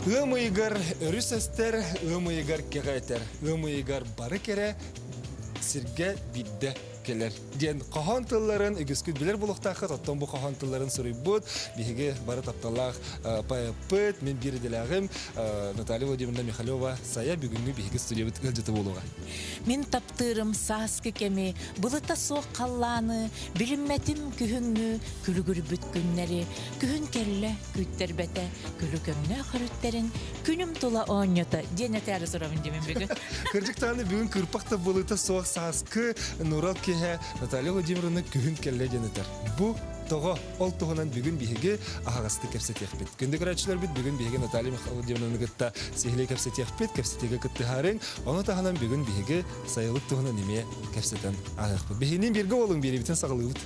Ыам ыйыгар өрүс эстэр, ыам ыйыгар кэҕэ этэр, ыам ыйыгар бары кэрэ сиргэ биирдэ кэлэр диэн хоһоон тылларын үгүскүт билэр буолуохтааххыт. Оттон бу хоһоон тылларын суруйбут биһиги бары тапталлаах поэппыт, мин биир идэлээҕим Наталья Владимировна Михалева Сайа бүгүҥҥү биһиги студиябыт ыалдьыта буолуоҕа. Мин таптыырым сааскы кэми, былыта суох халлааны, билиммэтим күһүҥҥү күлүгүрбүт күннэри. Күһүн кэллэ, күүттэрбэтэ, күлүкөҥнөөх өрүттэрин күнүм тула оонньото диэн этээри турабын димин бүгүн. Кырдьык даҕаны бүгүн кырпах да былыта суох сааскы нурал киэһэ Наталья Владимировна күһүн кэллэ диэн этэр. Бу тоҕо? Ол туһунан бүгүн биһиги аһаҕастык кэпсэтиэхпит. Күндү көрөөччүлэрбит бүгүн биһиги Наталья Владимировнаны кытта сиһилии кэпсэтиэхпит, кэпсэтиигэ кыттыһаарыҥ. Ону таһынан бүгүн биһиги сайылык туһунан эмиэ кэпсэтэн ааһыахпыт. Биһигинин бииргэ буолуҥ, биэриибитин саҕалыыбыт.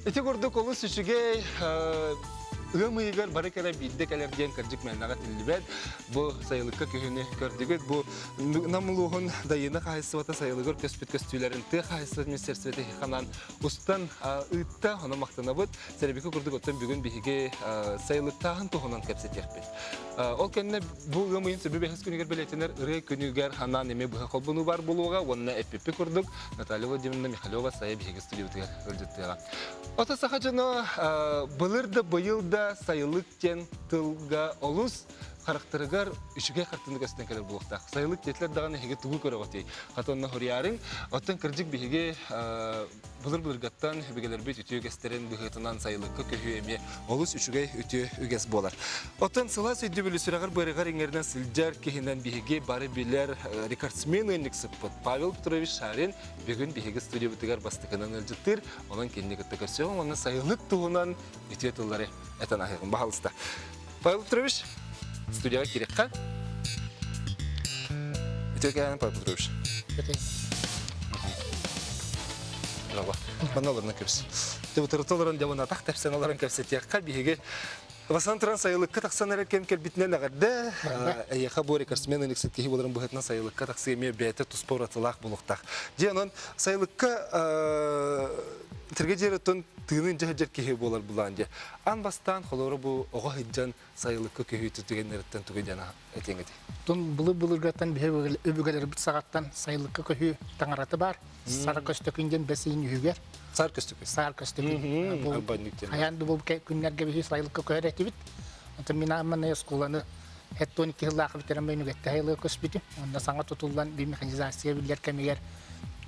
Ити курдук олус үчүгэй ыам ыйыгар бары кэлэ биирдэ кэлэр диэн кырдьык мээнэҕэ этиллибэт. Бу сайылыкка күһүнү көрдүгүт. Бу Нам улууһун Дайыына хаһайыстыбата сайылыгар көспүт көстүүлэрин тыа хаһайыстыбатын министерствота ханан устан ыытта. Ону махтанабыт. Сэрэбики курдук оттон бүгүн биһиги сайылыктааһын туһунан кэпсэтиэхпит. Ол кэннэ бу ыам ыйын сөбү бэһис күнүгэр бэлиэтэнэр ырыа күнүгэр анаан эмиэ быһа холбонуу баар буолуоҕа уонна эппиппит курдук Наталья Владимировна Михалева сайа биһиги студиябытыгар ыалдьыттыаҕа. Ото саха дьоно былыр да быйыл да сайылык диэн тылга олус харахтарыгар үчүгэй хартыына көстөн кэлэр буолуохтаах. Сайылык диэтилэр даҕаны эһиги тугу көрөҕүтүй? Хата онно хоруйаарыҥ. Оттон кырдьык биһиги былыр-былыргаттан өбүгэлэрбит үтүө үгэстэрин быһыытынан сайылыкка көһүү эмиэ олус үчүгэй үтүө үгэс буолар. Оттон сылаас өйдөбүлү сүрэҕэр-быарыгар иҥэринэн сылдьар киһинэн биһиги бары билэр рекордсмен ыанньыксыппыт Павел Петрович Шарин бүгүн биһиги студиябытыгар бастакынан ыалдьыттыыр. Онон кинини кытта көрсүөҕүҥ уонна сайылык туһунан үтүө тыллары этэн аһыаҕым. Баһалыста. Павел Петрович, студияҕа киириэххэ. Үтүө кэһээн Павел Петрович. Браво. Манна олорно кэпс. Тыбытырыта олорон дьэ атах тэпсэн олорон кэпсэтиэххэ биһиги Васан туран сайылыкка тахсан эрэр кэм кэлбитинэн эҕэрдэ. Эйиэхэ бу рекордсмен ыныксыт киһи буоларын быһыытынан сайылыкка тахсыы эмиэ бэйэтэ туспа уратылаах буолуохтаах. Дьэ онон сайылыкка тиргэ дьиэреттон тыынын дьэһдьэр киһи буолар булаан дьэ. Ан бастаан холоро бу оҕо сылдьан сайылыкка көһүү түгэннэриттэн тугу диэн этиэҥ этэй? Тун былыр-былыргаттан биһи өбүгэлэрбит саҕаттан сайылыкка көһүү таҥарата баар. Сара көстөкүн диэн бэс ыйын үһүгэр. Сар көстөкүн. Сар көстөкүн. Хайаан да бу күннэргэ биһи сайылыкка көһөр этибит. Онтон мин аамманай оскуоланы хеттон икки сыллаах бүтерэн бөйнүгэтте сайылыга көспүтүм. Онно саҥа тутуллан би механизация биллэр кэмигэр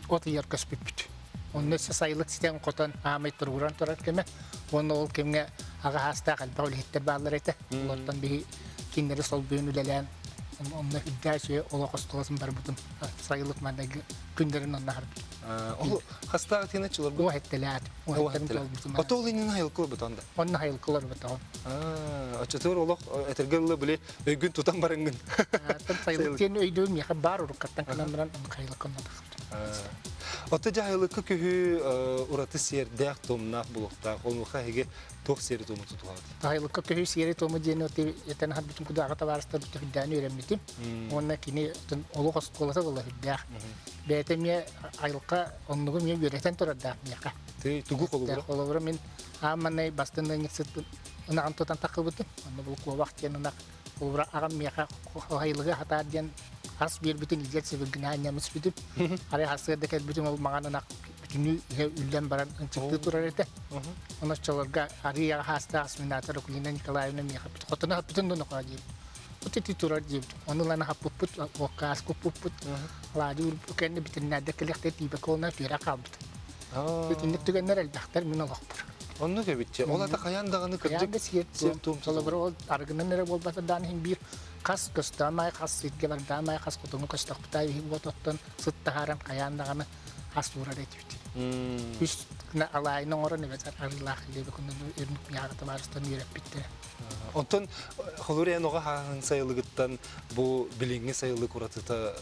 от ыйар көспүппүт. Онно өссө сайылык ситэн хотон аамай туругуран турар кэмэ. Уонна ол кэмҥэ аҕа саастаах элбэх үлэһиттэр бааллар этэ. Олортон биһи кинилэри солбуйан үлэлээн онно үрдээх үчүгэй олох оскуолатын барбытым. Сайылык манныгы күннэрин онно аһарбытым. Ол хастаах тиэнэ чыларбыт? Уо хеттелээт. Уо хеттелин толбутум. Ото ол иннин айылкы олорбутон да? Онно айылкы олорбутоҕум. Оччотугар олох этэргэ дылы били өйгүн тутан барыҥҥын. Сайылык диэн өйдөбүл миэхэ баар уруккаттан кынан баран хайылыкка онно Ото дьаһайылыкка көһүү ураты сиэрдээх туомнаах булуохтаах. Онуоха эһиги туох сиэри-туому тутуһаҕыт? Дьаһайылыкка көһүү сиэри-туому диэн этэн аһарбытым курдук аҕа табаарыстарбыт үрдээн үөрэммитим. Уонна кини олох оскуолата буолла үрдээх. Бэйэтэ эмиэ айылҕа оннугу эмиэ үөрэтэн турардаах миэхэ. Тугу холобура? Холобура мин аан маҥнай бастыҥ ыанньыксыт ынаҕын тутан таххыбытым. Онно бу куобах диэн ынах Холобура, аҕам миэхэ хайылыгы хатаар диэн ас биэрбитин илдьэр сибиргинэ анньаммыт. Арай сарсыарда кэлбитим ол маҥан ынах бүтүнүү иһэ үллэн баран ынчыктыы турар этэ. Онон оччолорго арыы аҕа хаастаах осеменатор Акулина Николаевна миэхэ хотону хаппытын да нохоо диэбит. От ити турар диэбит. Ону ылан хаппыппыт, уокка аас куппуппут. Алаадьы кэннэ бүтүннээдэ кэлиэхтэ тиийбэккэ уонна түөрэ хаалбыт. Итинник түгэннэр элбэхтэр мин олохпор. Оннук эбитчи. Ол ата хайаан даҕаны кырдьык сиэр-туом Холобура ол арыгынан эрэ буолбата даан иһин биир хас көстөөн хас сиргэ бардаан хас хотоҥҥо көстөхпүт иһин уот оттон сыт таһааран хайаан даҕаны ас уурар этибит. Үс алаайын оҥорон эбэтэр арыылаах илиэбэ күннэн өрнүк миэхэ табаарыстан үөрэппиттэрэ. Онтон холур эн оҕо хааһын сайылыгыттан бу билиҥҥи сайылык уратыта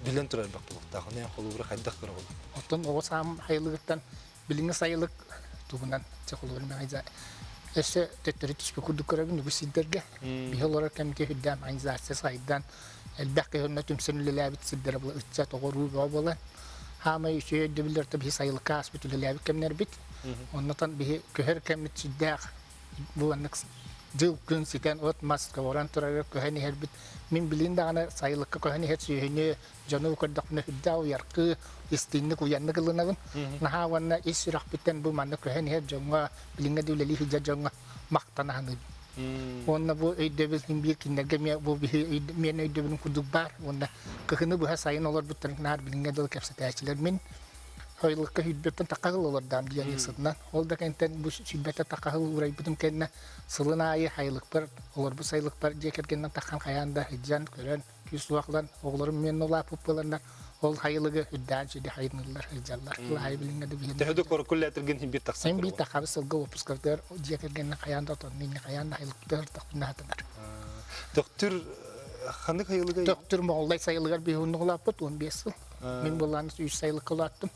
билэн турар элбэх буолуохтаах. Ону эн холобура хайдах көрөҕүн? Оттон оҕо саам сайылыгыттан билиҥҥи сайылык туһунан холобур өссө төттөрү түспүт курдук көрөбүн үгүс сирдэргэ. Биһи олорор кэмгэ үрдээн организация сайдан элбэх киһи онно түмсэн үлэлээбит сирдэрэ була ыччат оҕо-уруу бөҕө буолан хаамай үчүгэй өйдөбүллэртэ биһи сайылыкка ааспыт үлэлээбит кэмнэрбит. Оннотон биһи көһөр кэммит сүрдээх бу маннык дьыл күн ситэн от-мас көҕөрөн турарыгар көһөн иһэрбит. Мин билигин даҕаны сайылыкка көһөн иһэр сүөһүнү дьону көрдөхпүнэ үрдээх уйаркы, истиҥник уйаннык ылынабын. Наһаа уонна ис сүрэхпиттэн бу маннык көһөн иһэр дьоҥҥо, билиҥҥэ да үлэлии сылдьар дьоҥҥо махтана саныыбын. Уонна бу өйдөбүл син биир кинилэргэ эмиэ бу биһи миэнэ өйдөбүлүн курдук баар. Уонна кыһыны быһа сайын олорбуттарын наар билиҥҥэ дылы кэпсэтээччилэр. Мин Хойулукка сүүрбэттэн тахха сыл олордоом диэн сытынан. Ол да кэнтэн бу сүүрбэттэн тахха сыл уурайбытым кэннэ сылын аайы сайылыкпар, олорбут сайылыкпар дьиэ кэргэнинэн таххан хайаан да сылдьан, көрөн, күүс суох ылан, оҕолорум миэнэ улааппыт буоланнар, ол хайылыгы үрдээн сүдү хайыныыллар, сылдьаллар. Ол аайы билиҥҥэ да биһиэнэ Төһө да коркуллээтиргин иһин биир тахсан Син биир таххабыт сылга уоппускабытыгар дьиэ кэргэнинэн хайаан да отонну инньэ хайаан да хайылыкпытыгар тахпына хатанар. Төхтүр ханнык хайылыгай? Төхтүр Моҕоллой сайылыгар биһиги улааппыт 15 сыл. Мин буоллаан үс сайылыкка улааттым.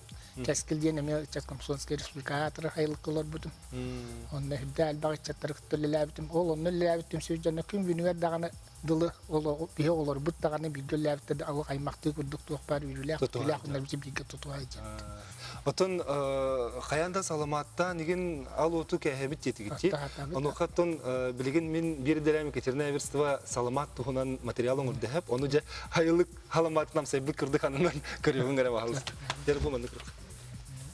Кэскил диэн эмиэ ыччат комсомольскай республика аатырар сайылыкка олорбутум. Онно үрдэ элбэх ыччаттары кытта үлэлээбитим. Ол онно үлэлээбит түмсүү дьоно күн бүгүнүгэр даҕаны дылы олоҕу биһи олорбут даҕаны бииргэ үлэлээбиттэр да алых аймахтыы курдук туох баар үөрүүлээх үтүөлээх күннэрбитин бииргэ тутуһа сылдьабыт. Оттон хайаан да саламааттаан игин ал оту кээһэбит диэтигит Онуоха оттон билигин мин биир идэлэм Екатерина Эверстова саламаат туһунан материал оҥордоһоп, ону дьэ айылык халамаатын амсайбыт кырдык анынан көрүөҕүҥ эрэ баһалыста. Дьэ бу маннык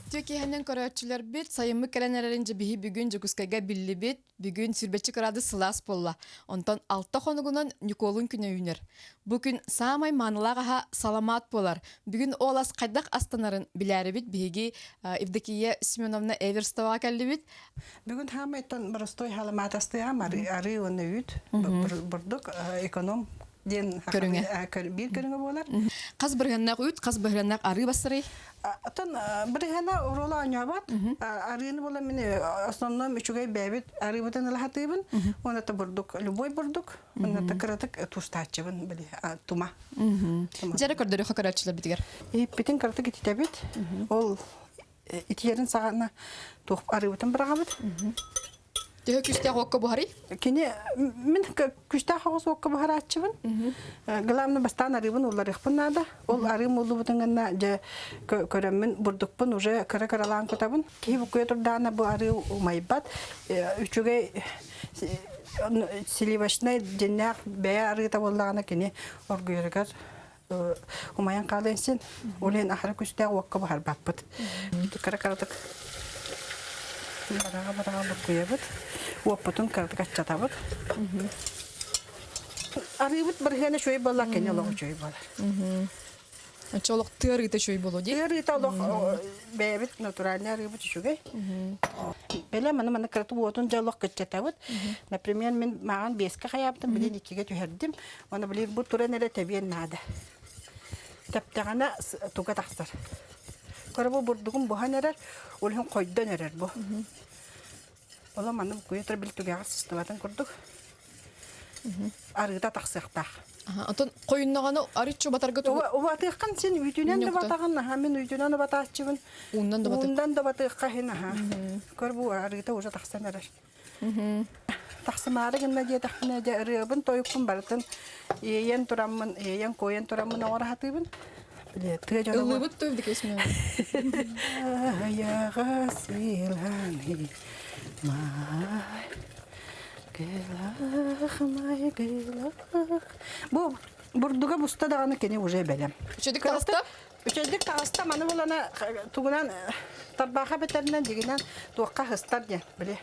Үтүө киэһэнэн көрөөччүлэрбит, сайыммыт кэлэн эрэрин дьэ биһи бүгүн Дьокуускайга биллибит. Бүгүн сүүрбэччэ кыраадыс сылаас буолла. Онтон алта хонугунан Ньукуолун күнэ үүнэр. Бу күн саамай маанылаах аһа саламаат буолар. Бүгүн ол ас хайдах астанарын билээрибит биһиги Евдокия Семеновна Эверстоваҕа кэллибит. Бүгүн хаамайтан боростой халамаат астыам арыы уонна үүт бурдук эконом диэн көрүҥэ биир көрүҥэ буолар. Хас бырыһыаннаах үүт, хас бырыһыаннаах арыы бассарый? Оттон бырыһыана уруола оонньообот. Арыыны була мин основном үчүгэй бэйэбит арыыбытын ыла сатыыбын. Уонна бурдук, любой бурдук. Уонна кыратык туустааччыбын били тума. Дьэрэ көрдөрүөххэ көрөөччүлэрбитигэр. Иһиппитин кыратык ититэбит. Ол итиэрин саҕана туох арыыбытын быраҕабыт. Төһө күстээх уокка буһарый? Кини мин күстээх оҕус уокка буһарааччыбын. Главное бастаан арыыбын улларыахпын наада. Ол арыым уллубутун гына дьэ көрөммүн бурдукпун уже кыра-кыралаан кутабын. Киһи буккуйа турдаана бу арыы умайбат. Үчүгэй сливочнай дьиннээх бэйэ арыыта буоллаҕына кини оргуйарыгар умайан хаалыан син. Ол иһин аһара күстээх уокка буһарбаппыт. Кыра-кыратык бараҕа-бараҕа буккуйабыт. Уоппутун кыратык аччатабыт. Арыыбыт барыһыана үчүгэй буолла, кини олох үчүгэй буолар. Оччо олох тыа арыыта үчүгэй буолуо дии? Тыа арыыта олох бэйэбит натуральный арыыбыт үчүгэй. Бэлэ маны маны кыратык уотун дьэ олох кыччатабыт. Например, мин маған биэскэ хайаабытым, билин иккигэ түһэрдим. Оны билин бу туран эрэ тэбиэн наада. Тэптэҕинэ туга тахсар. Көрө бу бурдугум буһан эрэр, ол иһин хойдон эрэр бу. Ола манна буккуйа турар били түгэҕэр сыстыбатын курдук. Арыыта тахсыахтаах. Онтон хойуннаҕына арыччы батарга тугу? Убатыаххын син үүтүнэн да батаҕын, аха мин үүтүнэн убатааччыбын. Ууннан да батыах. Уундан да батыахха иһин аха. Көр бу арыыта уже тахсан эрэр. Тахсымаары гынна диэтэхпинэ дьэ ырыабын тойукпун барытын иэйэн тураммын, иэйэн куойан тураммын оҥоро сатыыбын. Били тыа дьоно Ыллыыбыт да Евдокия Семеновна? Аяҕа сыйланы май гылах май гылах Бу бурдуга буста даҕаны кини уже бэлэм. Үчүгдүк таҕыста? Үчэйдик таҕыста маны булана тугунан тарбааха бэтэринэн дьигинэн туохха хыстар диэн били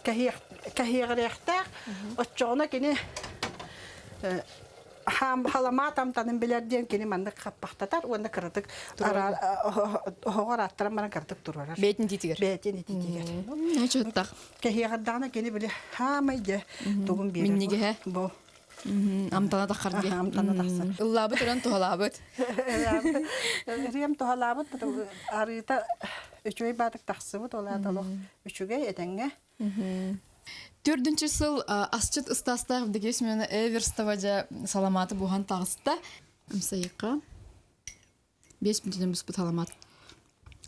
кэһиэҕириэхтээх оччоҕуна кини халамаат амтанын билэр диэн кини маннык хаппахтатар уонна кыратык оһоҕор аттаран баран кыратык туруорар. Бэйэтин итиитигэр. Бэйэтин итиитигэр. Чуттах. Кэһиэҕирдэҕинэ кини били хаамай дьэ тугун биэрэр. Минньигэһэ. Бу. Амтана таххар диye. Амтана тахсар. Ыллаабыт ыран туһалаабыт. Ырыам туһалаабыт, арыыта үчүгэй баатык тахсыбыт, ол аата олох үчүгэй этэҥҥэ. Төрдүнчү сыл асчыт ыстаастаах Евдокия Семеновна Эверстова дьэ саламааты буһан таҕыста. Амсайыкка. 5 мүнүүтүнэн буспут саламаат.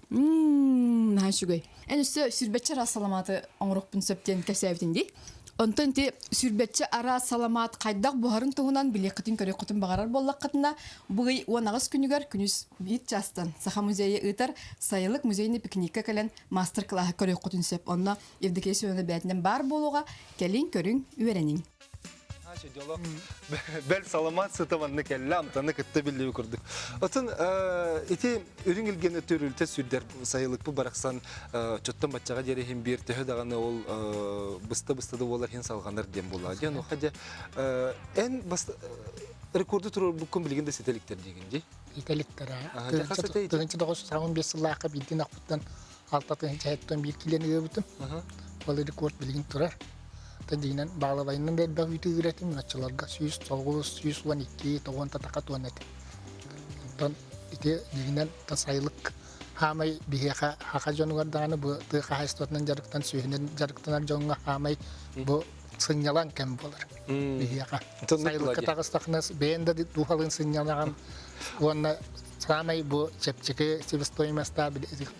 Ммм, наһаа үчүгэй. Эн өссө сүүрбэччэ араас саламааты оҥоруохпун сөп диэн кэпсээбитин дии. Онтон ити сүүрбэччэ араас саламаат хайдах буһарын туһунан билиэххитин-көрүөххүтүн баҕарар буоллаххытына, бу ый 18 күнүгэр күнүс биир чаастан Саха музейа ыытар Сайылык музейный пикникка кэлэн маастар-кылааһы көрүөххүтүн сөп. Онно Евдокия Семеновна бэйэтинэн баар буолуоҕа, кэлиҥ, көрүҥ, үөрэниҥ. Бэл саламаат сыта манна кэллэ, амтаны кытта биллиби курдук. Отун ити үрүҥ илгени төрүлтэ сүрдэр сайылыкпы барахсан чоттон баччаҕа диэри иһин биир төһө даҕаны ол быста-быста да буолар иһин салҕанар диэн буоллаҕа. Диэн оха дьэ эн рекорду туруорбуккун билигин да ситэ иликтэр диигин дии. Итэликтэр. 1995 сыллаахха биирдин ахпыттан 671 киилэни ыабытым. Ол рекорд билигин турар. Тадиинэн баалабайынан да элбэх үүтү ыыр этим оччолорго 109, 112, тоҕуон татака туон этим. Онтон ити дьиҥинэн сайылык хаамай биһиэхэ хаха дьонугар даҕаны бу тыа хаһаайыстыбатынан дьарыктан сүөһүнэн дьарыктанар дьоҥҥо хаамай бу сынньалаҥ кэм буолар биһиэхэ. Сайылыкка таҕыстахына бэйэн да дууһалыын сынньалаҕын уонна саамай бу чэпчэки себестоимостаах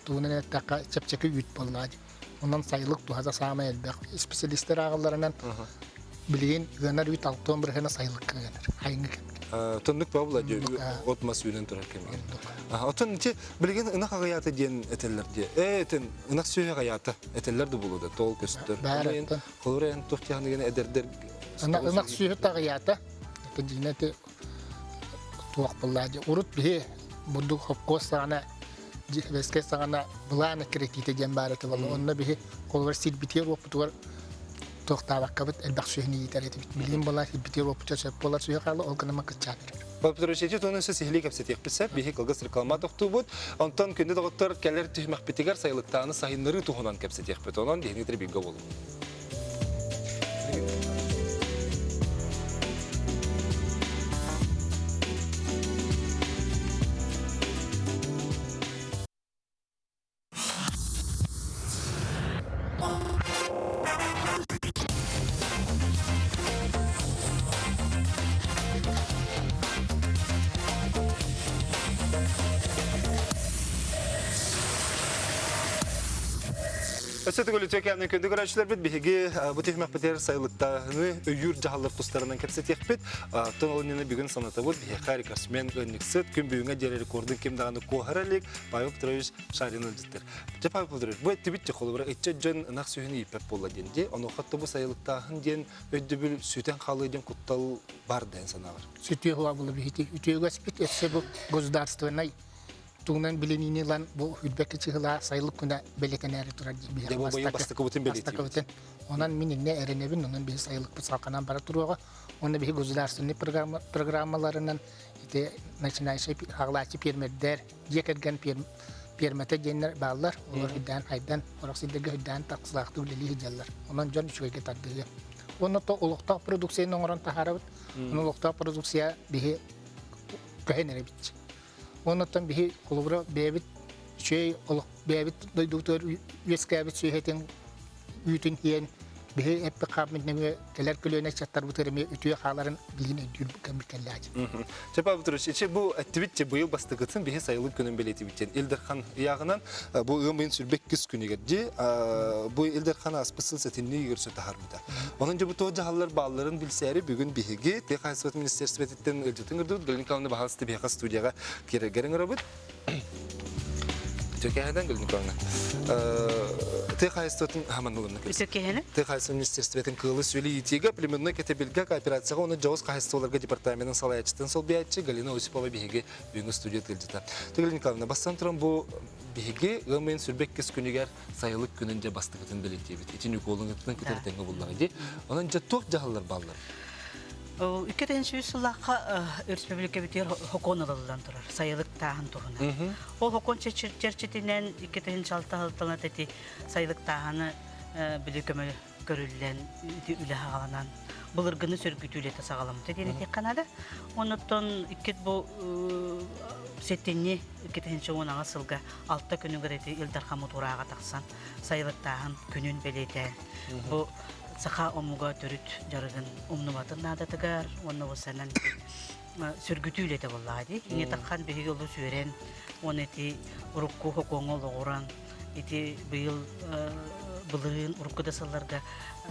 тугунан эттэххэ чэпчэки үүт буоллаҕа дии. Онон сайылык туһата саамай элбэх. Специалистэр ааҕалларынан билигин ыанар үүт алтыан бырыһыана сайылыкка ыанар. Айыҥҥы кэмҥэ. Тоннук баабыла от мас үүнэн турар кэмҥэ. Оттон ити билигин ынах аҕыйаата диэн этэллэр дии. Ээ этин ынах сүөһэ аҕыйаата этэллэр да буолуо да тоол көстөр. Холобура эн туох тиһаныгын эдэрдэр Ынах сүөһү таҕыйаата. Это дьиҥэ ити туох буоллаа дии. Урут биһи бурдук хопкуос саҕана дьиэбэскэй саҕана былаан эккирэтиитэ диэн баар этэ буолла. Онно биһи холобур сирбитигэр уоппутугар туохтаабаккабыт элбэх сүөһүнү иитэр этибит. Билигин буолла сирбитигэр уоппутугар сөп буолар сүөһү хаалла, ол гынан кыччаан эрэр. Петрович, ити туһунан өссө сиһилии кэпсэтиэхпит сөп. Биһи кылгас реклама тохтуубут. Онтон күндү доҕоттор кэлэр түһүмэхпитигэр сайылыктааны сайыннарыы туһунан кэпсэтиэхпит. Онон биһиги бииргэ буолуҥ. Өссө төгүл үтүө кэмнэн күндү көрөөччүлэрбит биһиги бу түһүмэхпитигэр сайылыктааһыны өйүүр дьаһаллар тустарынан кэпсэтиэхпит. Оттон ол иннинэ бүгүн санатабыт биһиэхэ рекордсмен ыанньыксыт күн бүгүҥҥэ диэри рекордун ким даҕаны куоһара илик Павел Петрович Шарин ыалдьыттар. Дьэ Павел Петрович, бу эттибит холобура ыччат дьон ынах сүөһүнү ииппэт буолла диэн дии. Онуоха бу сайылыктааһын диэн өйдөбүл сүтэн хаалыы диэн куттал бар диэн санаабар. Сүтүө була биһити үтүөгөспүт өссө бу государственнай тугунан билиниини ылан бу үрбэкки чыһылаа сайылык күнэ бэлиэтэнээри турар диэн бастакыбытын бастакыбытын онон мин иннэ эрэнэбин онон биһи сайылыкпыт салҕанан бара туруоҕа уонна биһи государственный программаларынан ити начинающий аҕалааччы пиэрмэрдэр дьиэ кэргэн пиэрмэтэ диэннэр бааллар олор үрдээн хайдан орох сирдэргэ үрдээн тахсылаахтык үлэлии сылдьаллар онон дьон үчүгэйгэ тардыһыа уонна то олохтоох продукцияны оҥорон таһаарабыт онон олохтоох продукция биһи көһөн эрэбит Оннуттан биһи холобура бэйэбит үчүгэй олох бэйэбит дойдубутугар үөскээбит сүөһэтин үүтүн иһэн биһи эппит хааппыт нөҥүө кэлэр көлүөнэ ыччаттарбытыгар эмиэ үтүө хааларын билигин өйдүүр кэммит кэллээчи. Чэ, Павел Петрович, ичи бу эттибит че быйыл бастакытын биһи сайылык күнүн бэлиэтибит диэн Ил Дархан ыйааҕынан бу ыам ыйын сүрбэ иккис күнүгэр дии бу Ил Дархан ааспыт сыл сэтинньи ыйыгар таһаарбыта. Онон дьэ бу туох дьаһаллар баалларын билсээри бүгүн биһиги тыа хаһаайыстыбатын министиэристибэтиттэн ыалдьытын ыҥырдыбыт. Галина Николаевна баһаалыста биһиэхэ студияҕа киирэргэр ыҥырабыт. Үтүөкэһэнэн Галина Николаевна. Тыа хаһайыстыбатын хаманаларына Үтүөкэһэнэ? Тыа хаһайыстыбатын министерствотын кыылы сүөлү иитиигэ, племенной кэтэбилгэ, кооперацияҕа уонна дьоҕус хаһайыстыбаларга департаменын салайааччытын солбуйааччы Галина Осипова биһиги бүгүҥҥү студия тылдьыта. Галина Николаевна, бастан туран бу биһиги ыам ыйын сүрбэ иккис күнүгэр сайылык күнүн дьэ бастакытын бэлиэтиибит. Ити Ньукуолуҥҥутун кытары тэҥҥэ буллаҕа дии. Онон дьэ туох дьаһаллар бааллар? 2003 сыллаахха өрөспүүбүлүкэбитигэр хокуон ылыллан турар, сайылык тааһын туһунан. Ол хокуон чэрчитинэн 2006 сылтан эти сайылык тааһаны били көмө көрүллэн ити үлэ саҕаланан былыргыны сөргүтүү үлэтэ саҕаламмыта диэн этиэххэ наада. Оннуттан иккит бу сэтинньи 2010 сылга алта күнүгэр ити Ил Дархан мутурааҕа тахсан сайылыктааһын күнүн бэлиэтээн бу саха омуга төрүт дьарыгын умнубатын наадатыгар уонна бу санан сөргүтүү үлэтэ буоллаҕа дии. Иҥэтаххан биһиги олус үөрэн уонна ити урукку хокуоҥҥа олоҕуран ити быйыл былырыын урукку да сылларга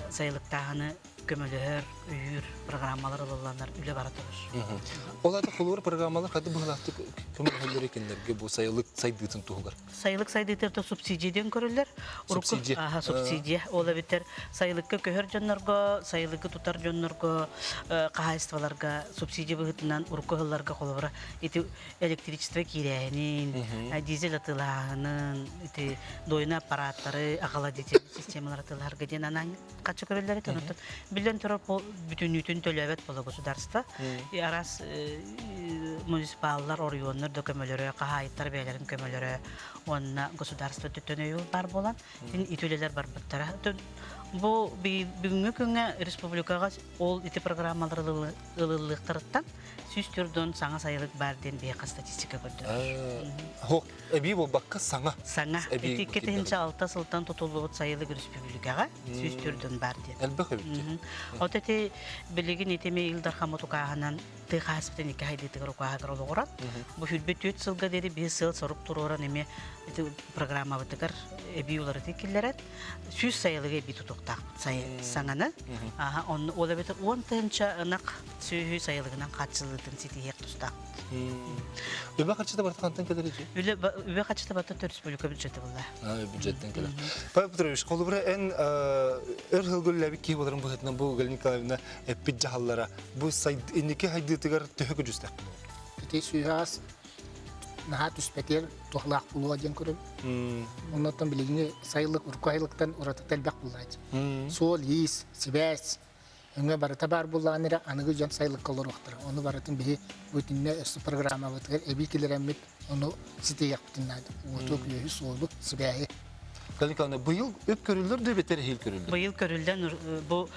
сайылыктааһыны көмөлөһөр, өйүүр программалар ылылланнар үлэ бара турар. Ол аата холуур программалар хады быһылаахтык көмөлөһөллөр кинилэргэ бу сайылык сайдыытын туһугар? Сайылык сайдыытыгар субсидия диэн көрүллэр. Субсидия. Аха, субсидия. Ол эбэтэр сайылыкка көһөр дьоннорго, сайылыгы тутар дьоннорго, хаһаайыстыбаларга субсидия быһыытынан урукку сылларга холобура ити электричество киирээһинин, дизель атыылааһынын, ити дойна аппараттары, охладительный системалары атыылаһарга диэн анаан хаччы көрөллөр этэ. Онтон биллэн турар бүтүннүүтүн төлөөбөт буола государство. И араас муниципаллар, оройуоннар да көмөлөрө, хаһаайыттар бэйэлэрин көмөлөрө уонна государство өттүттэн өйөбүл баар буолан, ити үлэлэр барбыттара. Бу бүгүҥҥү күҥҥэ республикаҕа ол ити программалар ылыллыахтарыттан 104 саҥа сайылык баар диэн биһиэхэ статистика көрдөрөр. Хоп, эбии буолбакка саҥа. Саҥа. Ити 2006 сылтан тутуллубут сайылык республикаҕа 104 баар диэн. Элбэх эбит. От ити билигин ити Ил Дархан мутукааһынан тыы хаһаспытын икки хайдыытыгар укааһыгар олоҕуран бу хүрбүт түөрт сылга диэри биир сыл сорук туруоран эмиэ ити программабытыгар эбии уларытыы киллэрэн 100 сайылыгы эбии тутуохтаахпыт саҥаны. Аха, онно ол эбэтэр 10 тыһыынча ынах сүөһү сайылыгынан хааччыллыытын ситиһиэх тустаах. Үбэ харчыта барыта хантан кэлэр ити? Үбэ харчыта барыта республика бюджеті буолла. Бюджеттен кэлэр. Павел Петрович, холобура эн өр сылга үлэлээбит киһи буоларын быһыытынан бу Галина Николаевна эппит дьаһаллара бу инники хайдыытыгар төһө көдьүүстээх Ити сүһаас наһаа түспэтиэр туһалаах буолуо диэн көрөбүн. Оннуттан билигини сайылык, урукку айылыктан уратыта элбэх буолааччы. Суол, иис, сибээс, өҥө барыта баар буоллаҕына эрэ аныгы дьон сайылыкка олоруохтара. Ону барытын биһи бу итиннэ өссө программабытыгар эбии киллэрэммит ону ситиһиэхпитин наада. Уоту, күөһү, суолу, сибээһи. Галина Николаевна, быйыл үп көрүллэр да эбэтэр эһиил көрүллэр? Быйыл көрүллэн бу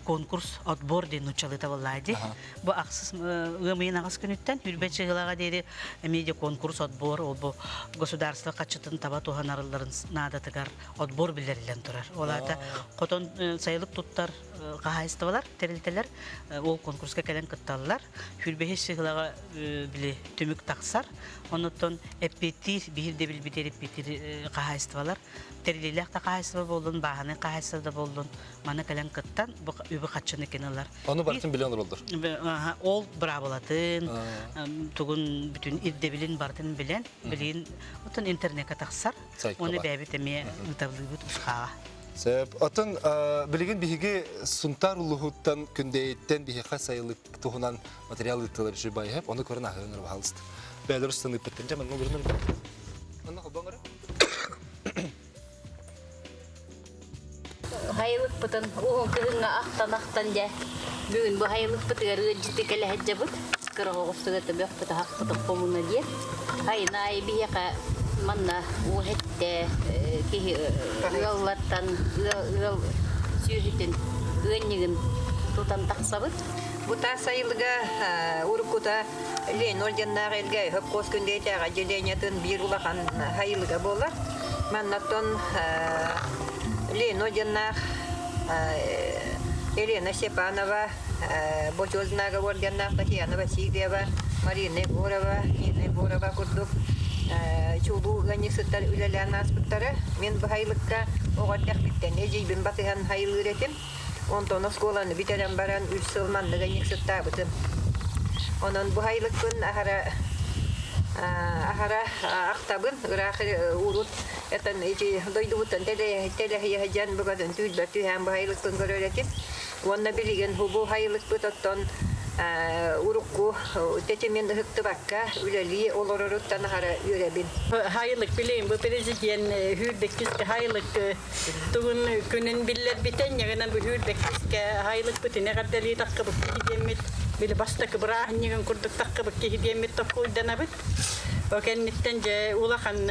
конкурс отбор диэн нууччалыыта буоллаа дии. Бу ахсыс ыам ыйын аҕыс күнүттэн үрбэ чыгылаҕа диэри эмиэ де конкурс отбор ол бу государство хаччытын таба туһанарылларын наадатыгар отбор биллэриллэн турар. Ол аата хотон сайылык туттар хаһаайыстыбалар, тэрилтэлэр ол конкурска кэлэн кытталлар. Хүрбэһи сыһылаҕа били түмүк тахсар. Онуттан эппиэттиир, биир да билбитер эппиэттиир хаһаайыстыбалар тэрилиилээх да хаһаайыстыба буоллун, бааһынай хаһаайыстыба да буоллун, маны кэлэн кыттан бу үбү хаччыны кинилэр. Ону барытын билэн олороллор. Ол быраабылатын, тугун бүтүн ирдэбилин барытын билэн, билигин оттон интернекке тахсар. Оны бэйэбит эмиэ ыыталыыбыт ускааҕа. Сөп. Оттон билигин биһиги Сунтаар улууһуттан Күндэйиттэн биһиэхэ сайылык туһунан материал ыыттылар үчүгэй байыһап, ону көрөн аһыан ырбаһалыст. Бээлер устан ыыппыттан дьэ манна олорун Манна холбоҥ эрэ. Хайылыкпытын уһун кыһыҥҥа ахтан-ахтан дьэ бүгүн бу хайылыкпытыгар ыалдьыты кэлэ сылдьабыт. Кыра оҕустугар бөхпүт аһахпытын хомуна диэн. Айын аайы биһиэхэ манна уу эттэ киһи ыаллартан ыал сүөһүтүн ыанньыгын тутан тахсабыт. Бу таас сайылыга уруккута Ленин орденнаах элгэ хөпкуос күндэйтээх отделениетын биир улахан хайылыга буолар. Маннаттан Ленин орденнаах Елена Степанова, Бочуот знага орденнаах Татьяна Васильева, Марина Егорова, Нина Егорова курдук чулуу ыанньыксыттар үлэлээн ааспыттара. Мин бу хайылыкка оҕо эрдэхпиттэн эдьиийбин батыһан хайылыыр этим. Онтон оскуоланы бүтэрэн баран үс сыл маннык ыанньыксыттаабытым. Онон бу хайылыкпын аһара Аһара ахтабын, ыраах урут этэн ити дойдубуттан тэлэһийэ сылдьан букатын түүл түһээн баһайылыкпын көрөр этим. Уонна билигин бу хайылыкпыт оттон урукку тэтимин ыһыктыбакка үлэлии олороруттан аһара үөрэбин. Хайылык билигин бу президент хүүрбэккискэ хайылык тугун күнүн биллэрбитэ ньагынан бу хүүрбэккискэ хайылыкпытын эҕэрдэлии таххыбыт киһи диэммит били бастакы бырааһынньыгын курдук таххыбыт киһи диэммит токкуйданабыт. О кэнниттэн дьэ улахан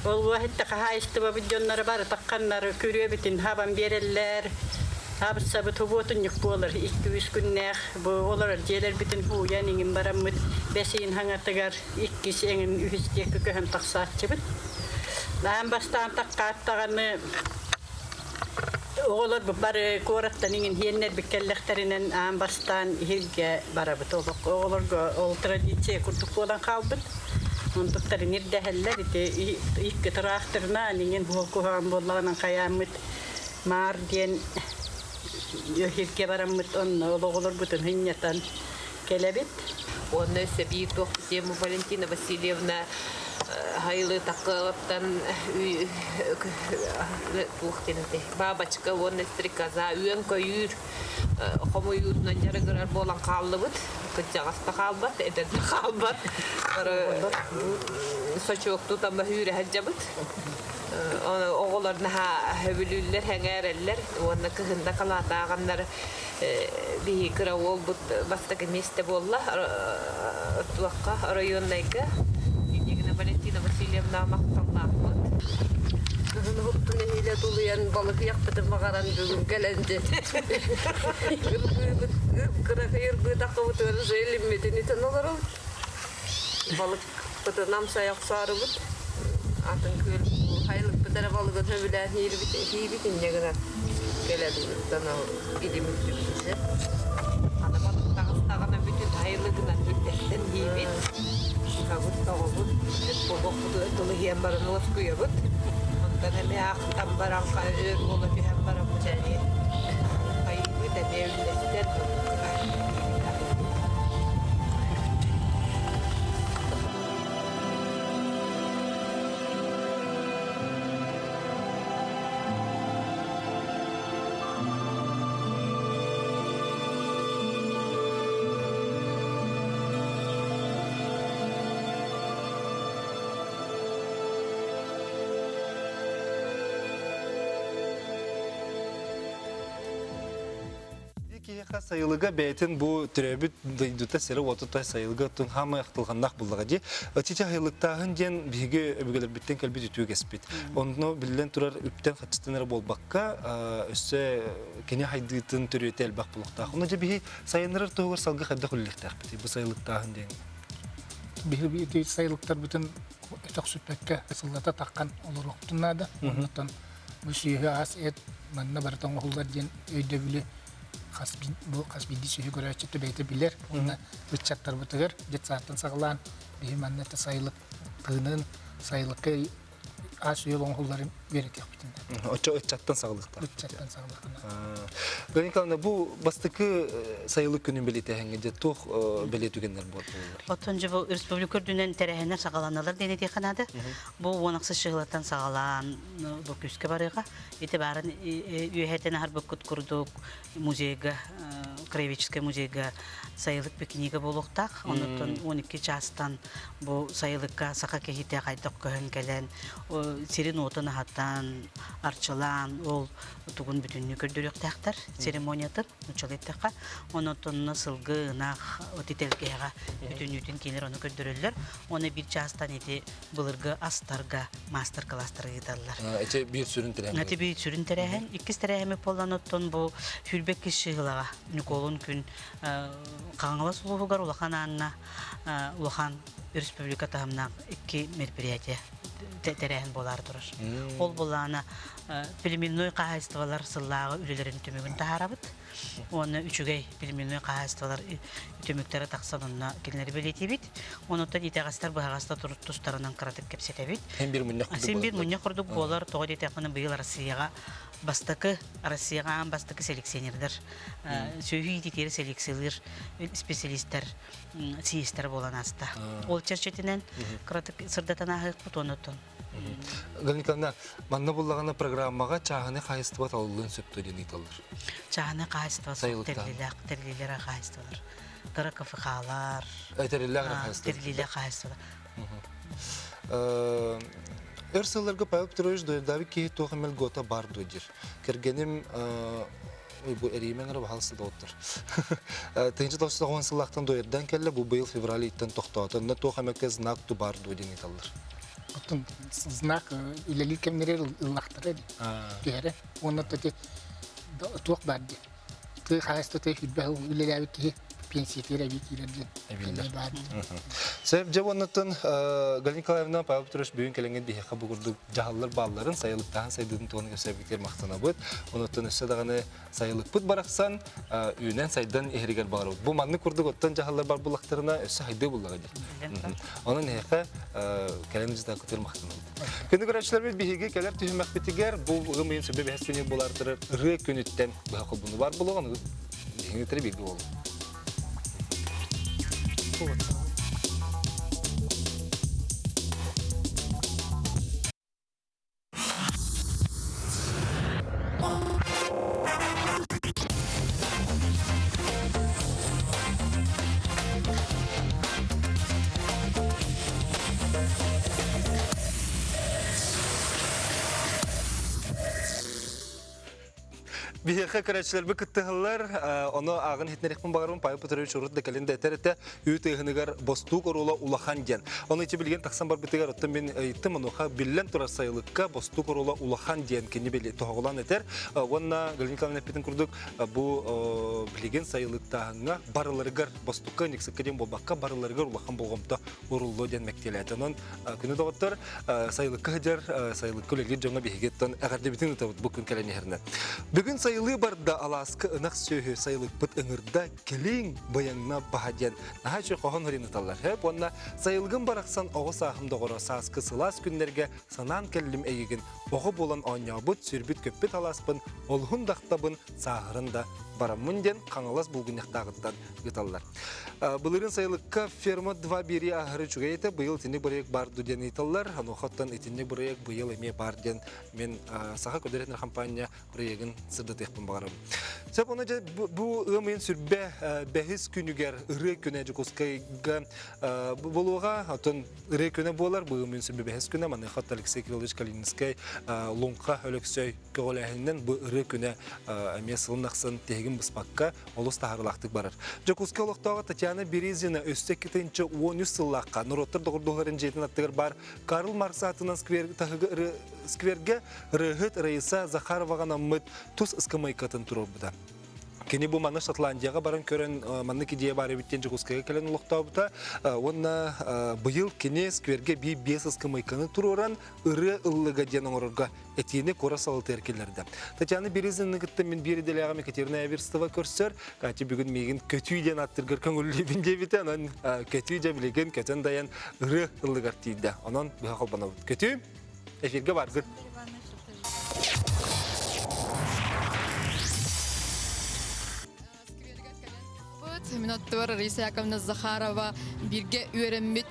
ол уоһитта хаһаайыстыбабыт дьонноро бары тахханнар күрүөбүтүн хабан биэрэллэр. Абыссабыт хубуотунньук буолар икки-үс күннээх бу олорор дьиэлэрбитин һууйан иҥин бараммыт бэс ыйын хаҥатыгар иккис эҥин үһүс диэки көһөн тахсааччыбыт. Аан бастаан таххаат даҕаны оҕолор бары куораттан иҥин иһиэннэрбит кэллэхтэринэн аан бастаан иһиргэ барабыт. Оҕолорго ол традиция курдук буолан хаалбыт. Онтуктарын ирдэһэллэр ити икки тыраахтырнаан иҥин уол куһаҕан буоллаҕынан хайааммыт Маар диэн иһиргэ бараммыт онно оҕолорбутун сынньатан кэлэбит. Уонна өссө биир туох тема Валентина Васильевна хайылы таккалаптан туох диэн бабочка уонна стрекоза үөн-көйүүр хомуйуутунан дьарыгырар буолан хааллыбыт. Кырдьаҕас да хаалбат, эдэр да хаалбат. Сочуоктуу тамма үүрэ сылдьабыт. Оҕолор наһаа сөбүлүүллэр, сэҥээрэллэр уонна кыһында халаатааҕаннар биһи кыра уолбут бастакы миэстэ буолла туохха оройуоннайга Иннигина Валентина Васильевна махталлаахпыт. Кыһын уһуктун эһиилэ тулуйан балыкыйахпытын баҕаран бүгүн кэлэн ырбыыбыт кыракый ырбыытаххыбытыгар уже илиммитин итэн олоробут. Балыкпытын амсайа охсоорубут. Атын күөл хайылыкпыт эрэ балыгын сөбүлээн иирбит иһиибит инньэ гынан кэлэн илимит түбүтүнэ. Аны балык таҕыстаҕына бүтүн айылыгынан үрдэттэн иһиибит. Ыһабыт, тоҕобут, буолуохпутугар дылы иһэн баран уоскуйабыт. Онтон эмиэ ахтан баран өр буола түһэн бараммыт эмиэ хайыыбыт эмиэ үллэстэн Киһиэхэ сайылыга бэйэтин бу төрөөбүт дойдута сирэ-уотута сайылыга оттон хаамай ахтылҕаннаах буллаҕа дии. Ычча сайылыктааһын диэн биһиги өбүгэлэрбиттэн кэлбит үтүө кэспит. Онно биллэн турар үптэн хаччытын эрэ буолбакка, өссө кини хайдыытын төрүөтэ элбэх булуохтаах. Ону дьэ биһи сайыннарар туһугар салгыы хайдах үлэлиэхтээхпитий бу сайылыктааһын диэн? Биһиги ити сайылыктарбытын өтөхсүппэккэ сыллата таххан олоруохпутун наада. Оннуттан бу сүөһү ас эт манна барыта оҥоһуллар диэн өйдөбүлү хас бу хас биирдии сүөһү көрөөччүтэ бэйэтэ билэр уонна ыччаттарбытыгар детсадтан саҕалаан биһи манна это сайылык тыынын сайылыкка ас үөл оҥоһулларын үөрэтиэхпитин Оччо ыччаттан саҕалыахтаах. Ыччаттан саҕалыахтаах. Галина Николаевна, бу бастакы сайылык күнүн бэлиэтээһиҥҥэ дьэ туох бэлиэ түгэннэр буоллулар? Оттон дьэ бу республика үрдүнэн тэрээһиннэр саҕаланалар диэн этиэххэ наада. Бу уон ахсыс сылтан саҕалаан бу күүскэ барыаҕа. Ити баарын үөһэтэн аһарбыккыт курдук музейга, краеведческай музейга сайылык пикнига буолуохтаах. Оннуттан 12 чаастан бу сайылыкка саха киһитэ хайдах көһөн кэлэн, сирин-уотун аһатан, арчылаан, ол тугун бүтүннүү көрдөрүөхтээхтэр церемониятын, нуччалыы эттэххэ. Онон сылгы, ынах, от итэлгэһэҕэ бүтүннүүтүн кинилэр ону көрдөрөллөр. Оны биир чаастан ити былыргы астарга маастар-кылаастары ыыталлар. Ити биир сүрүн тэрээһин. Ити биир сүрүн тэрээһин. Иккис тэрээһими буолан оттон бу Хүрбэкки Шыгылаҕа Ньукуолун күн Хаҥалас улууһугар улахан аанна улахан республика таһымнаах икки мероприятие тэрээһин буолаары турар. Ол буоллаҕына племенной хаһаайыстыбалар сыллааҕы үлэлэрин түмүгүн таһаарабыт. Уонна үчүгэй племенной хаһаайыстыбалар түмүктэрэ тахсан онно кинилэри бэлиэтиибит. Онуттан итэҕэстэр быһаҕастар тустарынан кыратык кэпсэтэбит. Син биир мунньах курдук Син биир мунньах курдук буолар. Тоҕо диэтэхпинэ быйыл Россияҕа Бастакы Россияҕа аан бастакы селекционердар, сүөһү иититиэри селекциялыыр специалистар съезтэрэ буолан ааста. Ол чэрчитинэн кыратык сырдатан ааһыахпыт уонна оттон. Галина Николаевна, манна буллаҕына программаҕа чааһынай хаһайыстыба талыллыан сөп дуо диэн ыйыталлар. Чааһынай хаһайыстыба тэриллиилээх тэриллиилэр хаһайыстыбалар. Кыра КФХ-лар. Тэриллээх хаһайыстыбалар. Тэриллиилээх хаһайыстыбалар. Өр сылларга Павел Петрович дойдубут киһи туох эмэл гота бар дуо диир. Кэргэним ой бу эриимэн эрэ баһалыста доҕоттор. Тыһыынча тоҕус сыллаахтан дойердан кэллэ, бу быйыл февраль ыйыттан тохтоото. Онно туох эмэккэ знак ту бар дуо диэн ыйыталлар. Оттон знак үлэлиир кэмнэригэр ыллахтара дии. Түһэрэ. Уонна туох баар дии. Тыа хаһаайыстыбата сүүрбэ сыл үлэлээбит киһи пенсиятыгар эбии киирэр диэн Эбиллэр. баар. Сөп, дьэ уоннаттан Галина Николаевна, Павел Петрович бүгүн кэлэҥҥит биһиэхэ бу курдук дьаһаллар баалларын, сайылыктааһын сайдыытын туһунан кэпсээбитигэр махтанабыт. Онуттан өссө даҕаны сайылыкпыт барахсан үүнэн сайдан иһэригэр баҕарабыт. Бу маннык курдук оттон дьаһаллар бар буллахтарына өссө хайдыы буллаҕа дии. Онон эһиэхэ кэлэн дьытаакытыгар махтанабыт. Күндү көрөөччүлэрбит биһиги кэлэр түһүмэхпитигэр бу ыгым ыйын сүбэ бэһис күнү булаартырар ырыа күнүттэн быһа холбуну бар булуоҕун биһиги кытары бииргэ буолуҥ. Биһиэхэ көрөөччүлэрбит кыттыһаллар, ону ааҕын иһитинэриэхпин баҕарабын Павел Петрович урут да кэлин да этэр этэ, үүт ыаһыныгар бостуук оруола улахан диэн. Ону ити билигин тахсан барбытыгар оттон мин ыйыттым, онуоха биллэн турар сайылыкка бостуук оруола улахан диэн кини били тоһоҕолоон этэр. Уонна Галина Николаевна эппитин курдук, бу билигин сайылыктааһыҥҥа барыларыгар бостукка, никсыкка диэн буолбакка, барыларыгар улахан болҕомто уруллуо диэн мэктиэлээтэ. Онон күнү доҕоттор, сайылыкка сылдьар, сайылыкка үлэлиир дьоҥҥо биһигиттэн эҕэрдэбитин ыытабыт бу күн кэлэн иһэринэн. Бүгүн сайылыы барда алааска ынах сүөһү сайылыкпыт ыҥырда кэлиҥ быйаҥна баһа диэн наһаа үчүгэй хоһоон хөрүн ыталлар. Хөп уонна сайылыгым барахсан оҕо сааһым доҕоро сааскы сылаас күннэргэ санаан кэллим эйигин оҕо буолан оонньообут, сүрбүт-көппүт алааспын олуһун дахтабын, сааһырын да бараммын диэн Хаҥалас булгунньахтааҕыттан ыыталлар. Былырыын сайылыкка ферма 2 биэрии аһары үчүгэй этэ, быйыл итинник бырайыак баар дуу диэн ыйыталлар. Онуохаттан итинник бырайыак быйыл эмиэ баар диэн мен Саха көдөрөтүнэр компания бырайыагын сырдатыахпын баҕарабын. Сөп, оны дьэ бу ыам ыйын сүрбэ бэһис күнүгэр ырыа күнэ Дьокуускайга буолуоҕа. Оттон ырыа күнэ буолар, бу ыам ыйын сүрбэ бэһис күнэ. Маныаха Алексей Кириллович Калининскай Луҥха Өлөксөй көҕүлээһининэн бу ырыа күнэ эмиэ сылын ахсын тиһигин быспакка олус таһаарыылаахтык барар. Дьокуускай олохтооҕо Татьяна Березина өссө 2013 сыллаахха норуоттар доҕордоһууларын дьиэтин аттыгар баар Карл Маркс аатынан сквер таһыгы сквергэ ырыаһыт Раиса Захароваҕа анаммыт тус ыскамыайкатын туруорбута. Кини бу маны Шотландияҕа баран көрөн маннык идея баар эбит диэн Дьокуускайга кэлэн олохтообута. Уонна быйыл кини сквергэ биир биэс ыскамыайканы туруоран ырыа ыллыга диэн оҥорорго этиини куорат салалтыгар киллэрдэ. Татьяна Березинаны кытта мин биир идэлээҕим Екатерина Эверстова көрсөр. Катя бүгүн миигин көтүү диэн аттыргар көҥүллүүбүн диэбитэ. Онон көтүү дьэ билигин көтөн дайан ырыа ыллыгар тиийдэ. Онон быһа холбонобут. Көтүү, эфиргэ баргын. Мин оттугар Раиса Яковлевна Захарова бииргэ үөрэммит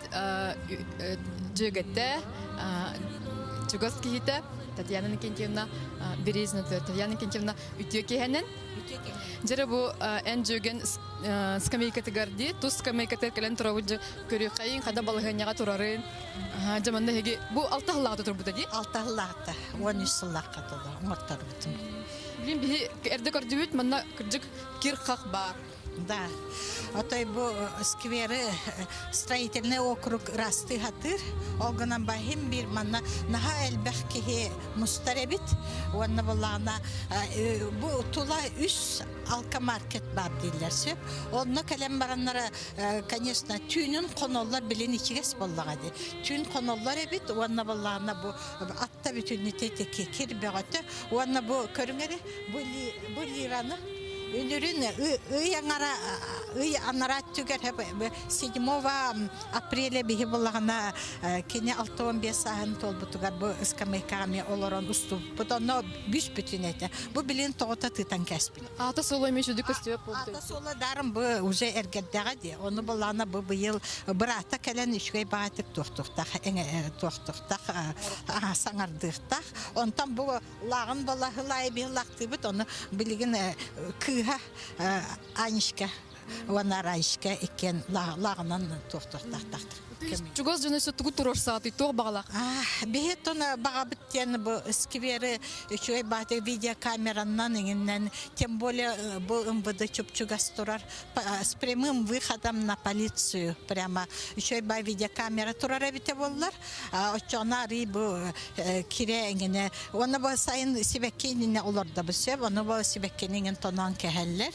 дьүөгэтэ, чугас киһитэ Татьяна Никентьевна Березина. Татьяна Никентьевна үтүө киһэнэн. Дьэрэ бу эн дьүөгэн скамейкатыгар дии, тус скамейкатыгар кэлэн турабыт дьэ көрүөххэйин, хада балаһыанньаҕа турарын. Дьэ манна эһиги бу алта сыллааҕыта турбута дии? Алта сыллааҕыта, 13 сыллаахха дылы оҥорторбутум. Билин биһи эрдэ көрдүбүт, манна кырдьык кир-хах баар. Да. Отой бу скверы строительный округ ырастыы хатыыр. Ол гынан баһым бир манна наһаа элбэх киһи мустар эбит. Уонна булаана бу тула үс алкомаркет бар дииллэр сөп. Онно кэлэн бараннара, конечно, түүнүн хоноллор билин ичигэс буоллаҕа дии. Түүн хоноллор эбит уонна буллаана бу атта бүтүннүтэ кир бөҕөтө уонна бу көрүҥ эрэ бу, бу лираны. Үнүрүн ый аңара ый анара түгэр 7 апреля биһи буллаҕына кини 65 сааһын туолбутугар бу ыскамыйкаҕа эмиэ олорон устубуппут. Онно бүс-бүтүн этэ. Бу билин тоҕото тыытан кээспит. Аата суола эмиэ сүдү көстүбэт буолбут. Аата суола дарым бу уже эргэрдэҕэ дии. Ону буллаҕына бу быйыл быраата кэлэн үчүгэй баҕатык туохтуохтаах туохтуохтаах саҥардыахтаах. Онтон бу лааҕын балаһылаайы биһилахтыыбыт, ону билигин кыыһа Анечка уонна Раечка иккиэн лааҕынан туохтуохтаахтар. Чугас дьоно өссө тугу туруорсаатый, туох баҕалаах? Биһи тон баҕабыт диэн бу сквери үчүгэй бааты видеокамеранан иҥиннэн, тем более бу МВД чуп-чугас турар с прямым выходом на полицию прямо үчүгэй баа видеокамера турар эбитэ буоллар оччоҕуна арый бу кире эҥинэ уонна бу сайын сибэкки иннинэ олордобут сөп ону бу сибэккини иҥин тоноон кэһэллэр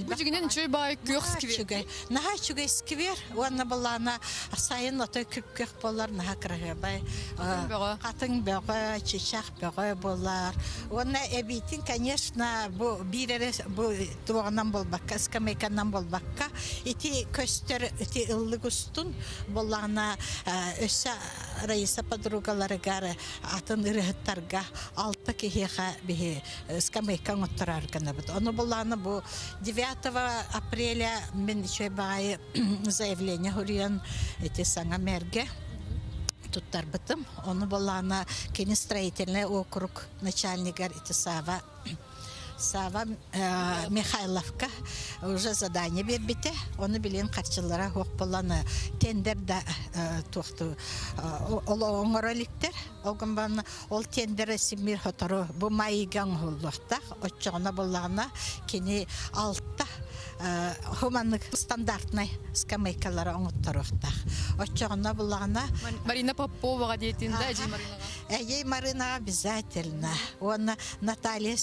Бу дьигинэн үчүгэй баай күөх сквер. Наһаа үчүгэй сквер уонна былаана сайын отой күп-күөх буолар наһаа кыраһыабай. Хатыҥ бөҕө, чычах бөҕө буолар. Уонна эбиитин, конечно, бу биир эрэ бу туоҕунан буолбакка, скамейканан буолбакка, ити көстөр ити ыллык устун буоллаҕына өссө Раиса подругаларыгар атын ырыһыттарга алта киһиэхэ биһи скамейка оҥоттороор гынабыт. Ону булааны бу 9 апреля мин үчүгэй баҕайы заявление суруйан ити саҥа мэргэ туттарбытым. Ону булаана кини строительный округ начальнигар ити Сава Сава Михайловка уже задание биэрбитэ. Ону билин харчылара суох буолан тендер да туохту оҥоро иликтэр. Ол гынан ол тендер симир сотору бу майга оҥоһуллуохтаах. Оччоҕуна буоллаҕына кини алта хуманнык стандартнай скамейкалары оҥотторуохтаах. Оччоҕуна буллаҕына Марина Поповаҕа диэтин да Эдьиий Маринаҕа? Эдьиий Маринаҕа обязательно. Уонна Наталья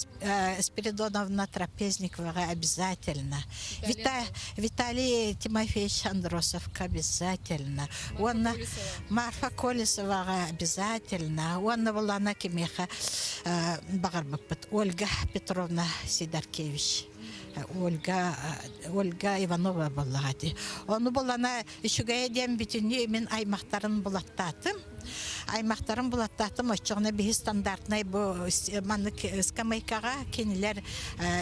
Спиридоновна Трапезниковаҕа обязательно. Виталий Тимофеевич Андросовка обязательно. Уонна Марфа Колесоваҕа обязательно. Уонна булана кимиэхэ баҕарбыппыт Ольга Петровна Сидоркевич. Ольга Ольга Иванова буоллаҕа дии. Ону булана үчүгэйэ диэн бүтүннүү мин аймахтарын булаттаатым. Аймахтарын булаттаатым оччоҕуна биһи стандартнай бу маннык скамейкаҕа кинилэр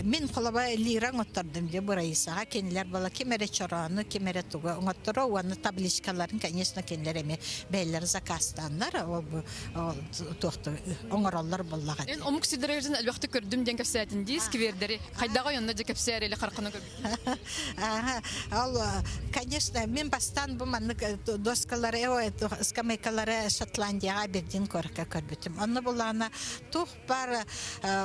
мин холоба лира оҥоттордум дии бу Раисаҕа кинилэр буола ким эрэ чороону ким эрэ тугу оҥотторо уонна табличкаларын конечно кинилэр эмиэ бэйэлэрэ заказтааннар ол бу туохту оҥороллор буоллаҕа Эн омук сирдэригэр элбэхтик көрдүм диэн кэпсээтин дии сквердэри хайдаҕай онно дьэ кэпсээр или хараххына көрбүт Ол, конечно, мин бастаан бу маннык доскалары, скамейкалары Шотландияҕа Абердин куоракка көрбүтүм. Онно булаана туох бар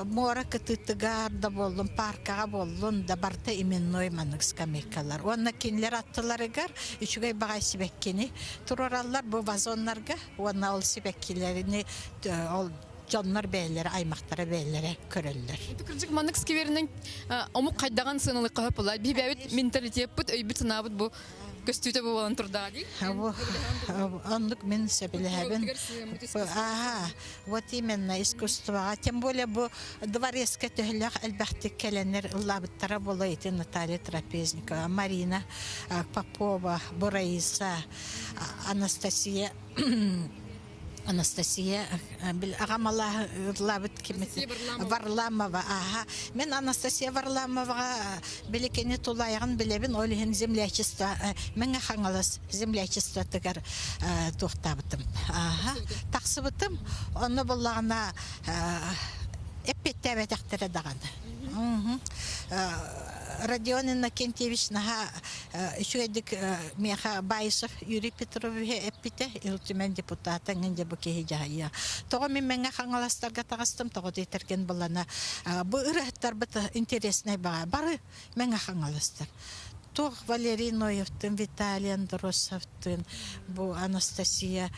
муора кытыытыгар да буоллун, паркаҕа буоллун да барыта именной маннык скамейкалар. Уонна кинилэр аттыларыгар үчүгэй баҕай сибэккини туруораллар бу вазоннарга уонна ол сибэккилэрини ол дьоннор бэйэлэрэ, аймахтара бэйэлэрэ көрөллөр. Это кырдьык маннык скверинэн омук хайдаҕын сыаналыахха сөп буолла. Биһи бэйэбит менталитеппыт, өйбүт-санаабыт бу көстүүтэ буолан турдаҕа дии. Оннук мин сөбүлэһэбин. Ага, вот именно искусствоҕа. Тем более бу дворецка төһөлөөх элбэхтик кэлэннэр ыллаабыттара буола ити Наталья Трапезникова, Марина Попова, бу Раиса, Анастасия Анастасия бил аҕам ыллаабыт кимити Варламова аха мен Анастасия Варламоваҕа биликини тулайаҕын билэбин ол иһин землячество Мэҥэ Хаҥалас землячествотыгар туохтаабытым аха тахсыбытым онно буллаҕына эппиэттээбэтэхтэрэ даҕаны Родион Иннокентьевич наһаа үчүгэйдик миэхэ Баишев Юрий Петровиһы эппитэ, Ил Түмэн депутата эҥин дьэ бу киһи дьаһайыа. Тоҕо мин Мэҥэ Хаҥаластарга таҕыстым, тоҕо диэтэргин булана бу ырыаһыттарбыт интереснэй баҕа бары Мэҥэ Хаҥаластар. Туох Валерий Ноевтын, Виталий Андросовтын, бу Анастасия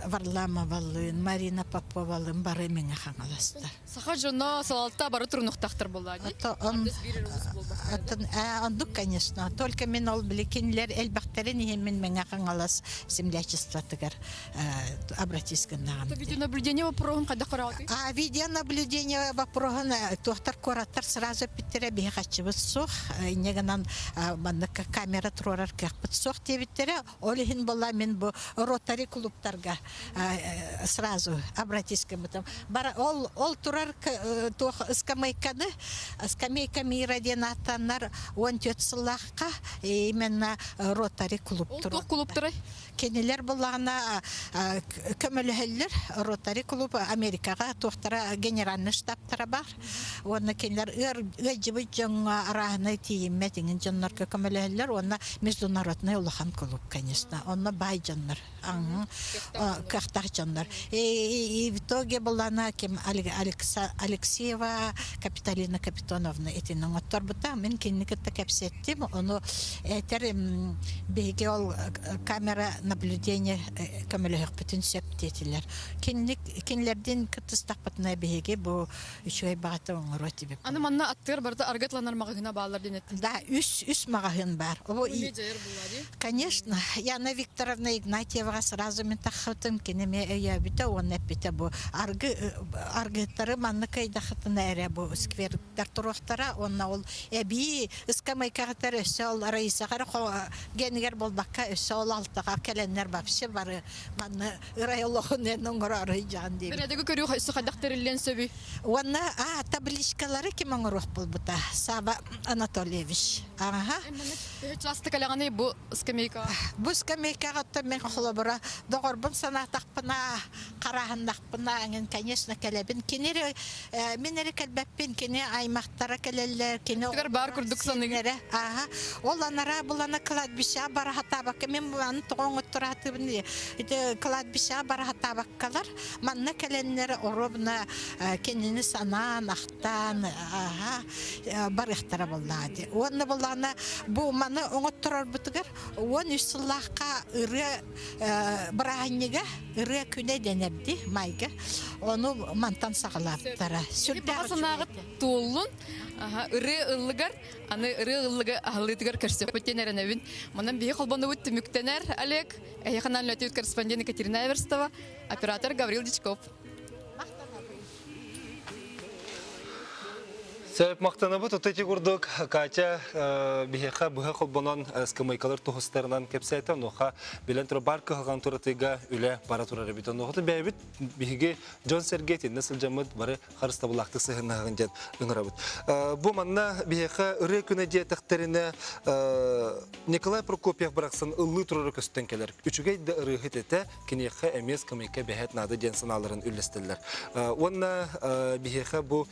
Варламовалыын, Марина Поповалыын бары Мэҥэ Хаҥаластар. Саха дьоно салалта бары турунуктахтар буолла дии. Оннук, конечно. Только мин ол били кинилэр элбэхтэрин иһин мин Мэҥэ Хаҥалас землячествотыгар обратись гыннаҕым. Видеонаблюдение вопроһун хайдах көрөҕүтүй? А видеонаблюдение вопроһун туохтар куораттар сразу эппиттэрэ биһи хаччыбыт суох. Инньэ гынан маннык камера туруорар кыахпыт суох диэбиттэрэ. Ол иһин буолла мин бу ротари клубтарга сразу обратись гыммытым. Бара ол ол турар туох ыскамыайканы скамейка мира диэн ааттаннар 14 сыллаахха именно ротари клуб Ол туох клубтарай? Кинилэр буллаҕына көмөлөһөллөр. Ротари клуб Америкаҕа туохтара генеральный штабтара бар. Уонна кинилэр ыар ыалдьыбыт дьоҥҥо арааһынай тиийиммэт иҥин дьоннорго көмөлөһөллөр уонна международный улахан клуб, конечно. Онно баай дьоннор, кыахтаах дьоннор. И в итоге буллана ким Алексеева Капиталина Капитоновна итини оҥотторбута. Мин кинини кытта кэпсэттим. Ону этэр биһиги ол камера наблюдения көмөлөһөхпүтүн сөп диэтилэр. Кинилэрдин кыттыстахпытына биһиги бу үчүгэй баҕата оҥоруо этибит. Аны манна аттыгар барыта аргытланар маҕаһыына бааллар диэн эттин. Да, үс үс маҕаһыын баар. Конечно, Яна Викторовна Игнатьеваҕа сразу мин таххытым, кини эмиэ өйөөбүтэ уонна эппитэ бу аргы аргыттары маннык кыайдахытына эрэ бу сквердар туруохтара уонна ол эбии ыскамыайкаҕытар өссө ол Раисаҕа эрэ генигэр буолбакка өссө ол алтаҕа кэлэннэр вообще бары манна ырай олоҕун эн оҥороору дьаан диэбит. Бэрээдэги көрүү өссө хайдах тэриллиэн сөбүй? Уонна а табличкалары ким оҥоруох буолбута? Саба Анатольевич. Аха. Төһө часто кэлэҕиний бу скамейкаҕа? Бу скамейкаҕа оттон мин холобура доҕорбун санаатахпына, харааһыннахпына эҥин, конечно, кэлэбин. Кини эрэ мин эрэ кэлбэппин, кини аймахтара кэлэллэр, кини баар курдук саныгын. Ааһа, ол анараа булана кладбищеҕа бара сатаабакка, мин аны тоҕо оҥотторо сатыыбын ити кладбищеҕа бара сатаабаккалар, манна кэлэннэр оруобуна кинини санаан, ахтан, ааһа, барыахтара буоллаҕа дии. Уонна буоллаҕына бу маны оҥотторорбутугар 13 сыллаахха ырыа бырааһынньыга ырыа күнэ дэнэрди майга. Ону мантан саҕалаабыттара. Сүрдээх санааҕыт туоллун. Ырыа ыллыгар, аны ырыа ыллыгы аһыллыытыгар көрсүөхпүт диэн эрэнэбин. Манан биһи холбонубут түмүктэнэр Олег. Эһиэхэ үлэтибит корреспондент Екатерина Эверстова, оператор Гаврил Дичков. Сөп мактанабыт ото ити курдук Катя биһиэхэ быһа холбонон скамейкалар туһустарынан кэпсээтэ. Онуоха билэн турар бар кыһалҕан туратыга үлэ бара турар эбит. Онуоха бэйэбит биһиги дьон-сэргэ итиннэ сылдьаммыт бары харыстабыллаахтык сыһыннаһыгын диэн ыҥырабыт. Бу манна биһиэхэ ырыа күнэ диэтэхтэринэ Николай Прокопьев барахсан ыллыы турара көстөн кэлэр. Үчүгэй да ырыаһыт этэ, киниэхэ эмиэ скамейка бэһэт наада диэн санааларын үллэстэллэр. Уонна биһиэхэ бу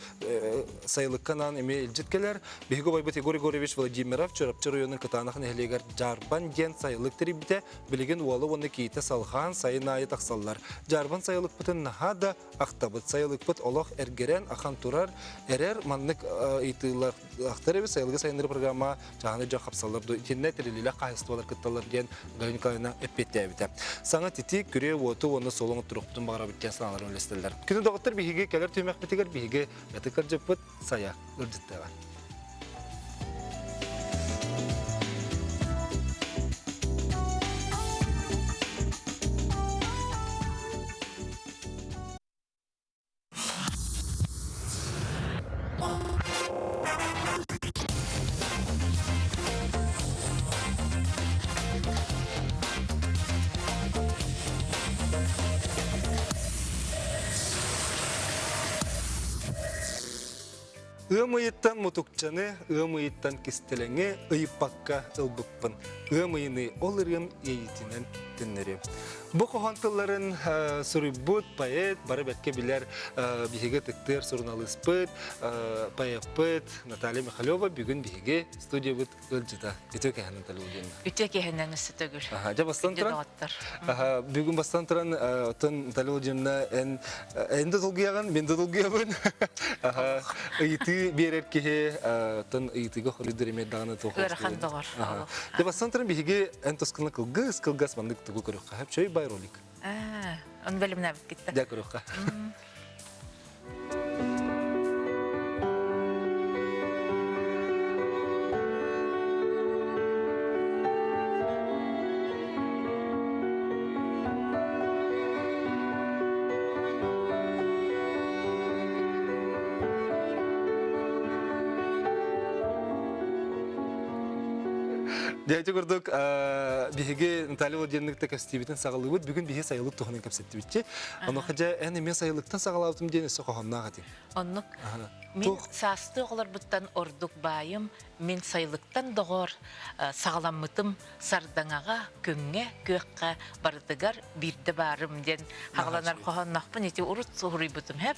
сайылыкка анаан эмиэ илдьит кэлэр. Биһиги убайбыт Егор Егорович Владимиров Чурапчы оройуонун Кытаанах нэһилиэгэр Дьаарбан диэн сайылык тэрийбитэ. Билигин уола уонна кийиитэ салҕаан сайын аайы тахсаллар. Дьаарбан сайылыкпытын наһаа да ахтабыт. Сайылыкпыт олох эргэрэн ахан турар. Эрэр маннык ыйытыылар ахтар эбит сайылыгы сайыннарыы программа чааһынай дьон хапсаллар дуо итиннэ тэриллиилээх хаһаайыстыбалар кытталлар диэн Галина Николаевна эппиэттээбитэ. Саҥа титиик, күрүө уоту уонна суолун оттуруохпутун баҕарабыт диэн санааларын үллэстэллэр. Күнү доҕоттор биһиги кэлэр түһүмэхпитигэр биһиги ытык ырдьыппыт Сайа ырдьыттыаҕа. Ыам ыйыттан мутукчаны, ыам ыйыттан кистэлэҥи ыйыппакка ылбыппын. Ыам ыйыны ол ырыам иэйиитинэн төннөрүөм. Бу хоһоон тылларын суруйбут поэт, бары бэркэ билэр биһиги ытыктыыр суруналыыспыт, поэппыт Наталья Михалева бүгүн биһиги студиябыт ыалдьыта. Үтүө кэһэн Наталья Владимировна. Үтүө кэһэнэн өссө төгүл. Дьэ бастан туран, бүгүн бастан туран, оттон Наталья Владимировна эн эн да долгуйаҕын, мен да долгуйабын. Ыйытыы. Ыйытыы биэрэр киһи тын ыйытыыга хоруйдуур эмиэ даҕаны туох Ыарахан доҕор. Дьэ бастан туран биһиги эн тускуна кылгас кылгас маннык тугу көрүөххэ сөп чөй бай ролик. Аа, он бэлэмнээбит китта. Дьэ көрүөххэ. Дьэ ити курдук биһиги Наталья Владимировна кэстиибитин саҕалыыбыт. Бүгүн биһи сайылык туһунан кэпсэттибитчи. Онуоха дьэ эн эмиэ сайылыктан саҕалаабытым диэн өссө хоһоонноох этиҥ. Оннук. Мин саастыы оҕолорбуттан ордук баайым, мин сайылыктан доҕор саҕаламмытым сардаҥаҕа, күҥҥэ, күөххэ барытыгар биирдэ баарым диэн хаҕаланар хоһоонноохпун ити урут суһуруйбутум һэп.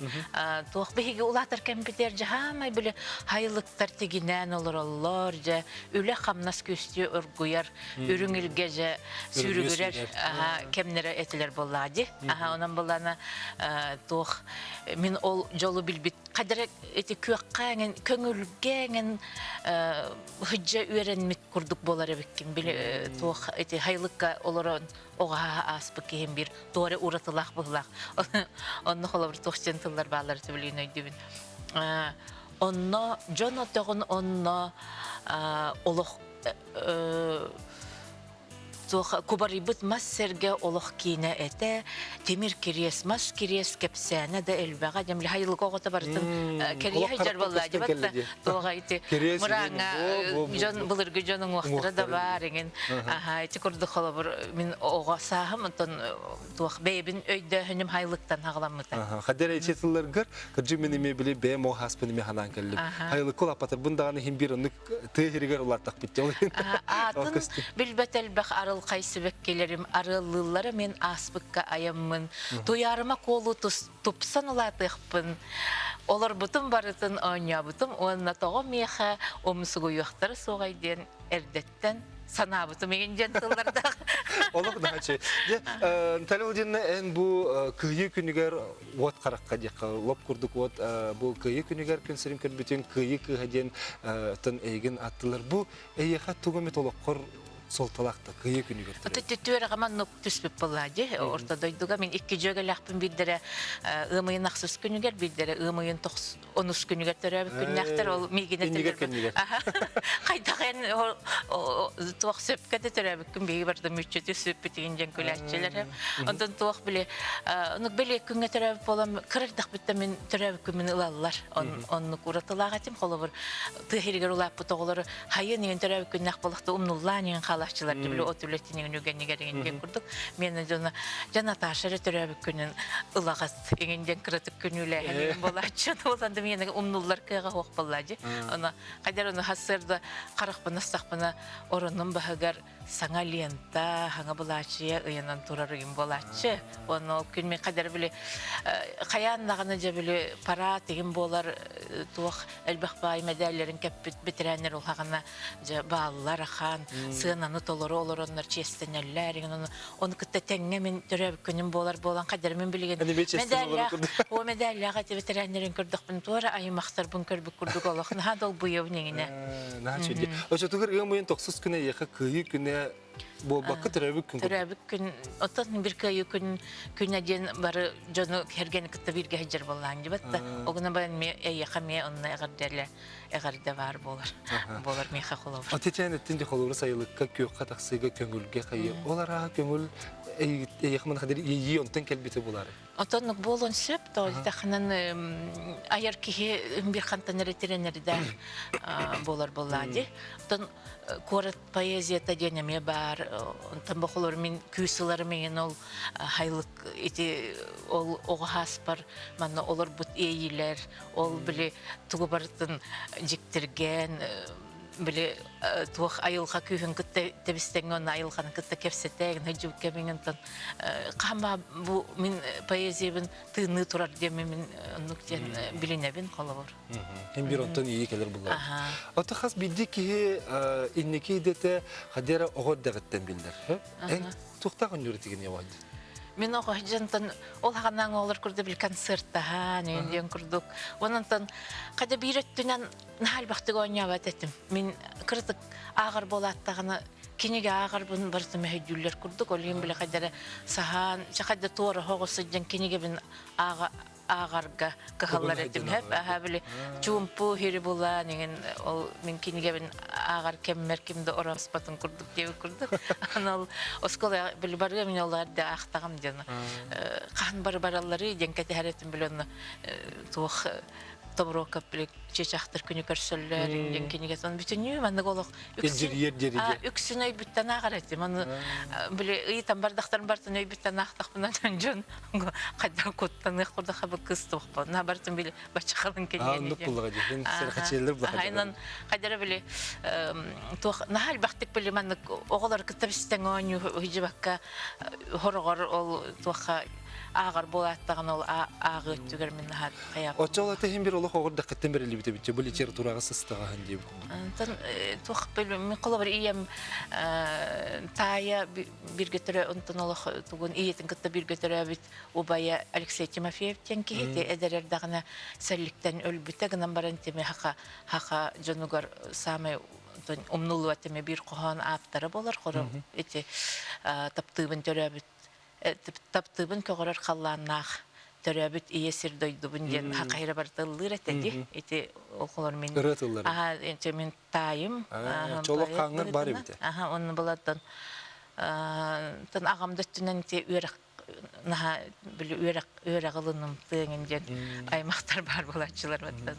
Туох биһиги улаатар кэмпитиэр дьаһаамай били хайылыктар тигинээн олороллор дьэ үлэ-хамнас күстүү оргуйар үрүҥ илгэ дьэ сүүрүгүрэр кэмнэрэ этилэр буоллаҕа дии. Аха онон булана туох мин ол дьолу билбит хадара ити күөххэ эҥин көҥүлгэ эҥин хыдьа үөрэммит курдук буолар эбиккин били туох ити хайылыкка олорон оҕаһа ааспыт киһим биир туора уратылаах быһылаах онно холобур туох диэн тыллар бааллар билигин өйдүүбүн онно дьон отоҕун онно олох Туох кубарыйбыт мас сэргэ олох киинэ этэ, тимир кириэс, мас кириэс кэпсээнэ да элбэҕэ дьэм хайылык оҕото барытын кэрийэ сылдьар буолла дьыбат туоҕа ити мырааҥҥа дьон былыргы дьон уҥуохтара да баар иҥин аха ити курдук холобур мин оҕо сааһым онтон туох бэйэбин өйдөөһүнүм хайылыктан хаҕаламмыта. Хадер эчи тылларгар кырдьык мин эмиэ били бэйэм оҕо сааспын эмиэ ханаан кэллим. Хайылыкка улааппатарбын даҕаны иһин биир оннук тыа иһигэр улааттахпыт дьол. Аатын билбэт элбэх арылхай сибэккилэрим арыаллыыллара мин ааспыкка айаммын. Туйаарыма куолу тупсан улаатыахпын. Олорбутум барытын оонньообутум уонна тоҕо миэхэ умсугуйуохтара суоҕай диэн эрдэттэн санаабытым игин диэн тыллардаах. Олох даҕачы. Дьэ, Наталья Владимировна, эн бу Кыайыы күнүгэр уот харахха диэххэ, лоп курдук уот бу Кыайыы күнүгэр күн сирин көрбүтүн Кыайыы кыыһа диэн тын эйигин аттылар. Бу эйиэхэ тугу эмит олоххор суолталаах да Кыайыы күнүгэр төрөөбүт. Түөрэҕэ маннык түспүт буоллаа дии. Орто дойдуга мин икки дьүөгэлээхпин биирдэрэ ыам ыйын ахсыс күнүгэр, биирдэрэ ыам ыйын онус күнүгэр төрөөбүт күннээхтэр ол миигин этэллэр хайдах эн туох сөпкө да төрөөбүккүн биһиги барда мүччүтү сүппүтүгүн диэн күлээччилэр онтон туох били оннук били күҥҥэ төрөөбүт буолан кыра эрдэхпиттэн мин төрөөбүт күммүн ылаллар оннук уратылаах этим холобур тыа сиригэр улааппыт оҕолору хайын иҥин төрөөбүт күннээх буолахта умнуллаан иҥин хаалааччылар били от үлэтин иҥин үгэнигэр иҥин диэн курдук мен дьоно дьэ Наташа эрэ төрөөбүт күнүн ылаҕас иҥин диэн кыратык күнүүлээһин иҥин буолааччы буолан да миэнэ умнуллар кыаҕа суох буоллаа дии ону хайдар ону сарсыарда харахпын астахпына оронум баһыгар саҥа лента саҥа былаачыйа ыйанан турар ыйым буолааччы уонна ол күн мин хайдар били хайаан даҕаны дьэ били парад игин буолар туох элбэх баай мэдээллэрин кэппит бэтэрээннэр улаҕана дьэ бааллар ахаан сыананы толору олороннор чиэстэнэллэр игин ону Ону кытта тэҥҥэ мин төрөөбүт күнүм буолар буолан хайдарымын билигин мэдээллээх о мэдээллээх эти бэтэрээннэрин көрдөхпүн туора аймахтарбын көрбүт курдук олох наһаа долгуйабын иҥинэ. Наһаа үчүгэй. Оччотугар ыам ыйын тохсус күнэ эйиэхэ кыайыы күнэ буолбакка төрөөбүт күн Төрөөбүт күн оттон бир кыайыы күн күнэ диэн бары дьону кэргэни кытта бииргэ сылдьар буоллаан дибат да огуна баран ми эйиэхэ ми онно эҕэрдэлэ эҕэрдэ баар буолар буолар миэхэ холобур. Отечен эттин холобур сайылыкка күөххэ тахсыыга көҥүлгэ хайы ол арааһа көҥүл эйиэхэ мана хадыр иэйии онтон кэлбитэ булары. Отоннук буолуон сөп тоолтахынан айар киһи бир хантан эрэ тирэнэрдээх буолар буоллаа дии. Оттон куорат поэзията диэн эмиэ баар. Онтон бохолор мин күүс ыларым иҥин ол хайлык ити ол оҕо хааспар манна олорбут иэйиилэр Ол били тугу барытын дьиктиргээн били туох айылҕа күүһүн кытта тэбистэҥҥэ уонна айылҕаны кытта кэпсэтээгин сылдьыбыт кэмиҥ онтон хаама бу мин поэзиябын тыынныы турар диэн мин оннук диэн билинэбин холобур. Хин бир онтон ии кэлэр буллар. Ото хас биирдии киһи инники идэтэ хадера оҕо эрдэҕиттэн биллэр. Эн туохтаах өннүрүтигин явайды? Мин оҕо дьонтон ол ханаан оҕолор курдук били концертаһаан диэн курдук. Онон хада биир өттүнэн наһаа элбэхтик оонньообот этим. Мин кыратык ааҕар буолааттаҕына кинигэ ааҕарбын барытын мөһөйдүүллэр курдук. Ол иһин били хайдара саһаан, хайда туора оҕо сылдьан кинигэбин ааҕа ааҕарга кыһаллар этим. Хөп аха били чуумпу хири булаан иҥин ол мин кинигэбин ааҕар кэммэр ким да ороспотун курдук диэбит курдук. Аны ол оскуола били барыа мин ол эрдэ аахтаҕым диэн хаһан бары бараллары диэн кэтэһэр этим били онно туох Тобуруокап били чыычаахтар күнү көрсөллөр диэн кинигэтин бүтүннүү маннык олох үксүн өйбүттэн ааҕар этим. Аны били ыйытан бардахтарын бартын өйбүттэн аахтахпына дьон хайдах куттаныах курдук хабы кыс туохпа на бартын били баччахалын кэлиэн Оннук буллаҕа дии. Сэрхэчиэллэр буллаҕа. Айнан хайдара били туох наһаа элбэхтик били маннык оҕолор кытта бистэн оонньуу хижибакка хороҕор ол туохха ааҕар буолааттаҕын ол ааҕыы өттүгэр мин наһаа хайаап. Оччоҕо иһин бир олох оҕор даккаттан бэриллибит эбит бу литератураҕа сыстаҕаһын диэбит. Антон туох били мин холобур ийэм таайа бииргэ төрөө онтон олох тугун ийэтин кытта бииргэ төрөөбүт убайа Алексей Тимофеев диэн киһи ити эдэр эрдэҕинэ сэлликтэн өлбүтэ гынан баран тими хаха хаха дьонугар саамай умнуллубат тими биир хоһоон ааптара буолар хоро ити таптыыбын төрөөбүт таптыыбын көҕөрөр халлааннаах төрөөбүт ийэ сир дойдубун диэн хахайра барыта ыллыыр этэ ди ити ол мин ырыа тыллары аха мин таайым чолох хааңҥар бар эбитэ аха онно булаттан тан аҕам да өттүнэн ити үөрэх наһаа били үөрэх үөрэх ылыным тыаҥын диэн аймахтар баар буолааччылар баттан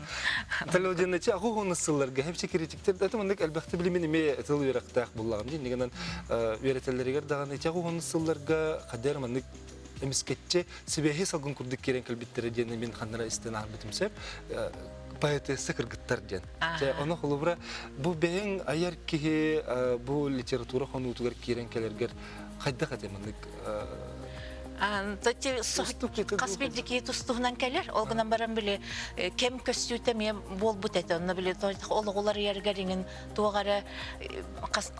Талодиначы аху сылларга хепче критиктер да маннык элбэхти билимин эме тыл үөрэхтээх буллаҕым дии нигэнэн үөрэтэллэригэр даҕаны ити аху сылларга хадер маннык эмискэтчи сибэһи салгын курдук киирэн кэлбиттэрэ диэн мин ханнара истэн аарбытым сөп поэтесса кыргыттар диэн. Чэ, ону холобура бу бэйэҥ айар киһи бу литература хонуутугар киирэн кэлэргэр хайдах этэ маннык Хас биирдии киһи тус-туһунан кэлэр. Ол гынан баран били кэм көстүүтэ эмиэ буолбут этэ. Онно били олоҕулар ыйарыгар иҥин туох эрэ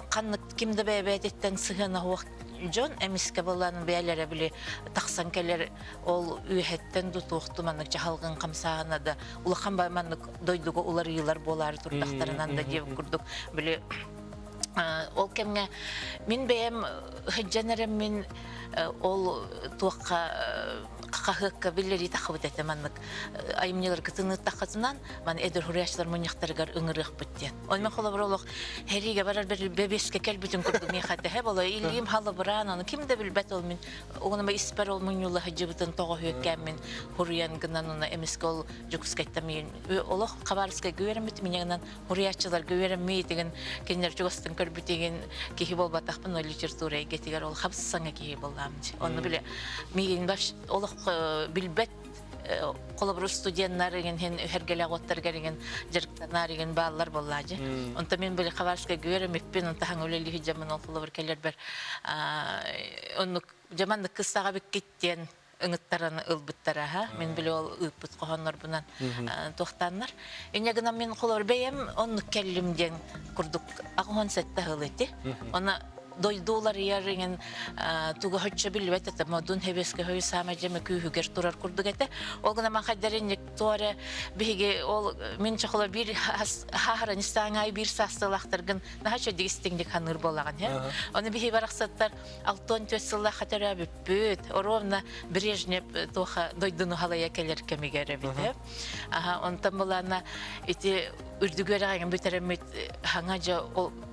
ханнык ким да бэйэ-бэйэтиттэн сыһыана суох дьон эмискэ буолан бэйэлэрэ били тахсан кэлэр ол үөһэттэн да туохту маннык дьаһалгын хамсааһына да улахан маннык дойдуга уларыйыылар буолаары турдахтарынан да диэбит курдук били ол кэмҥэ мин бэйэм сылдьан эрэммин ол туохха хаһыакка биллэрии таххыбыт этэ маннык айымньыларгытын ыыттаххытынан маны эдэр суруйааччылар мунньахтарыгар ыҥырыахпыт диэн. Онно холобур олох хэриигэ барар бэбиэскэ кэлбитин курдук миэхэ тэһэ боло илиим халыбыраан ону ким да билбэт ол мин угунама испэр ол мунньулла сылдьыбытын тоҕо үөккээммин хуруйан гынан уна эмискэ ол Дьокуускайтан миин олох Хабаровскайга үөрэммит минигынан хуруйааччыларга үөрэммитигин кинилэр чугастан көрбүтигин киһи буолбатахпын ол литература эйгэтигэр ол хабыс-саҥа киһи буоллаам онно биле миигин олох билбэт холобур студеннар игин хин үһэргэлээх уоттаргар игин дьарыктанаар игин бааллар буоллаажы. Онто мин били Хабаровскайга үөрэммиппин, онто хаҥа үлэлии дьаммын ол холобур кэлэрбэр оннук дьаманнык кыстаҕа биккит диэн ыҥыттаран ылбыттара ха мин били ол ыыппыт хоһооннорбунан туохтааннар инньэ гынан мин холобур бэйэм оннук кэллим диэн курдук аҕыһон сэттэ сыл ити она дойду уларыйар иҥин туга хоччо биллибэт этэ модун хэбиэскэ хойу саамай дьэме күүһүгэр турар курдук этэ ол гынан ман хайдарын туора биһиги ол мин чохоло биир хааһаран истааҥаай биир саастыылаахтаргын наһаа чөддик истиҥник ханыыр буолаҕын һэ ону биһи барахсаттар 64 сыллаахха төрөөбүппүт ровно Брежнев туоха дойдуну халайа кэлэр кэмигэр эбит аха онтон булаана ити үрдүгү эрэҕин бүтэрэммит хаҥа дьэ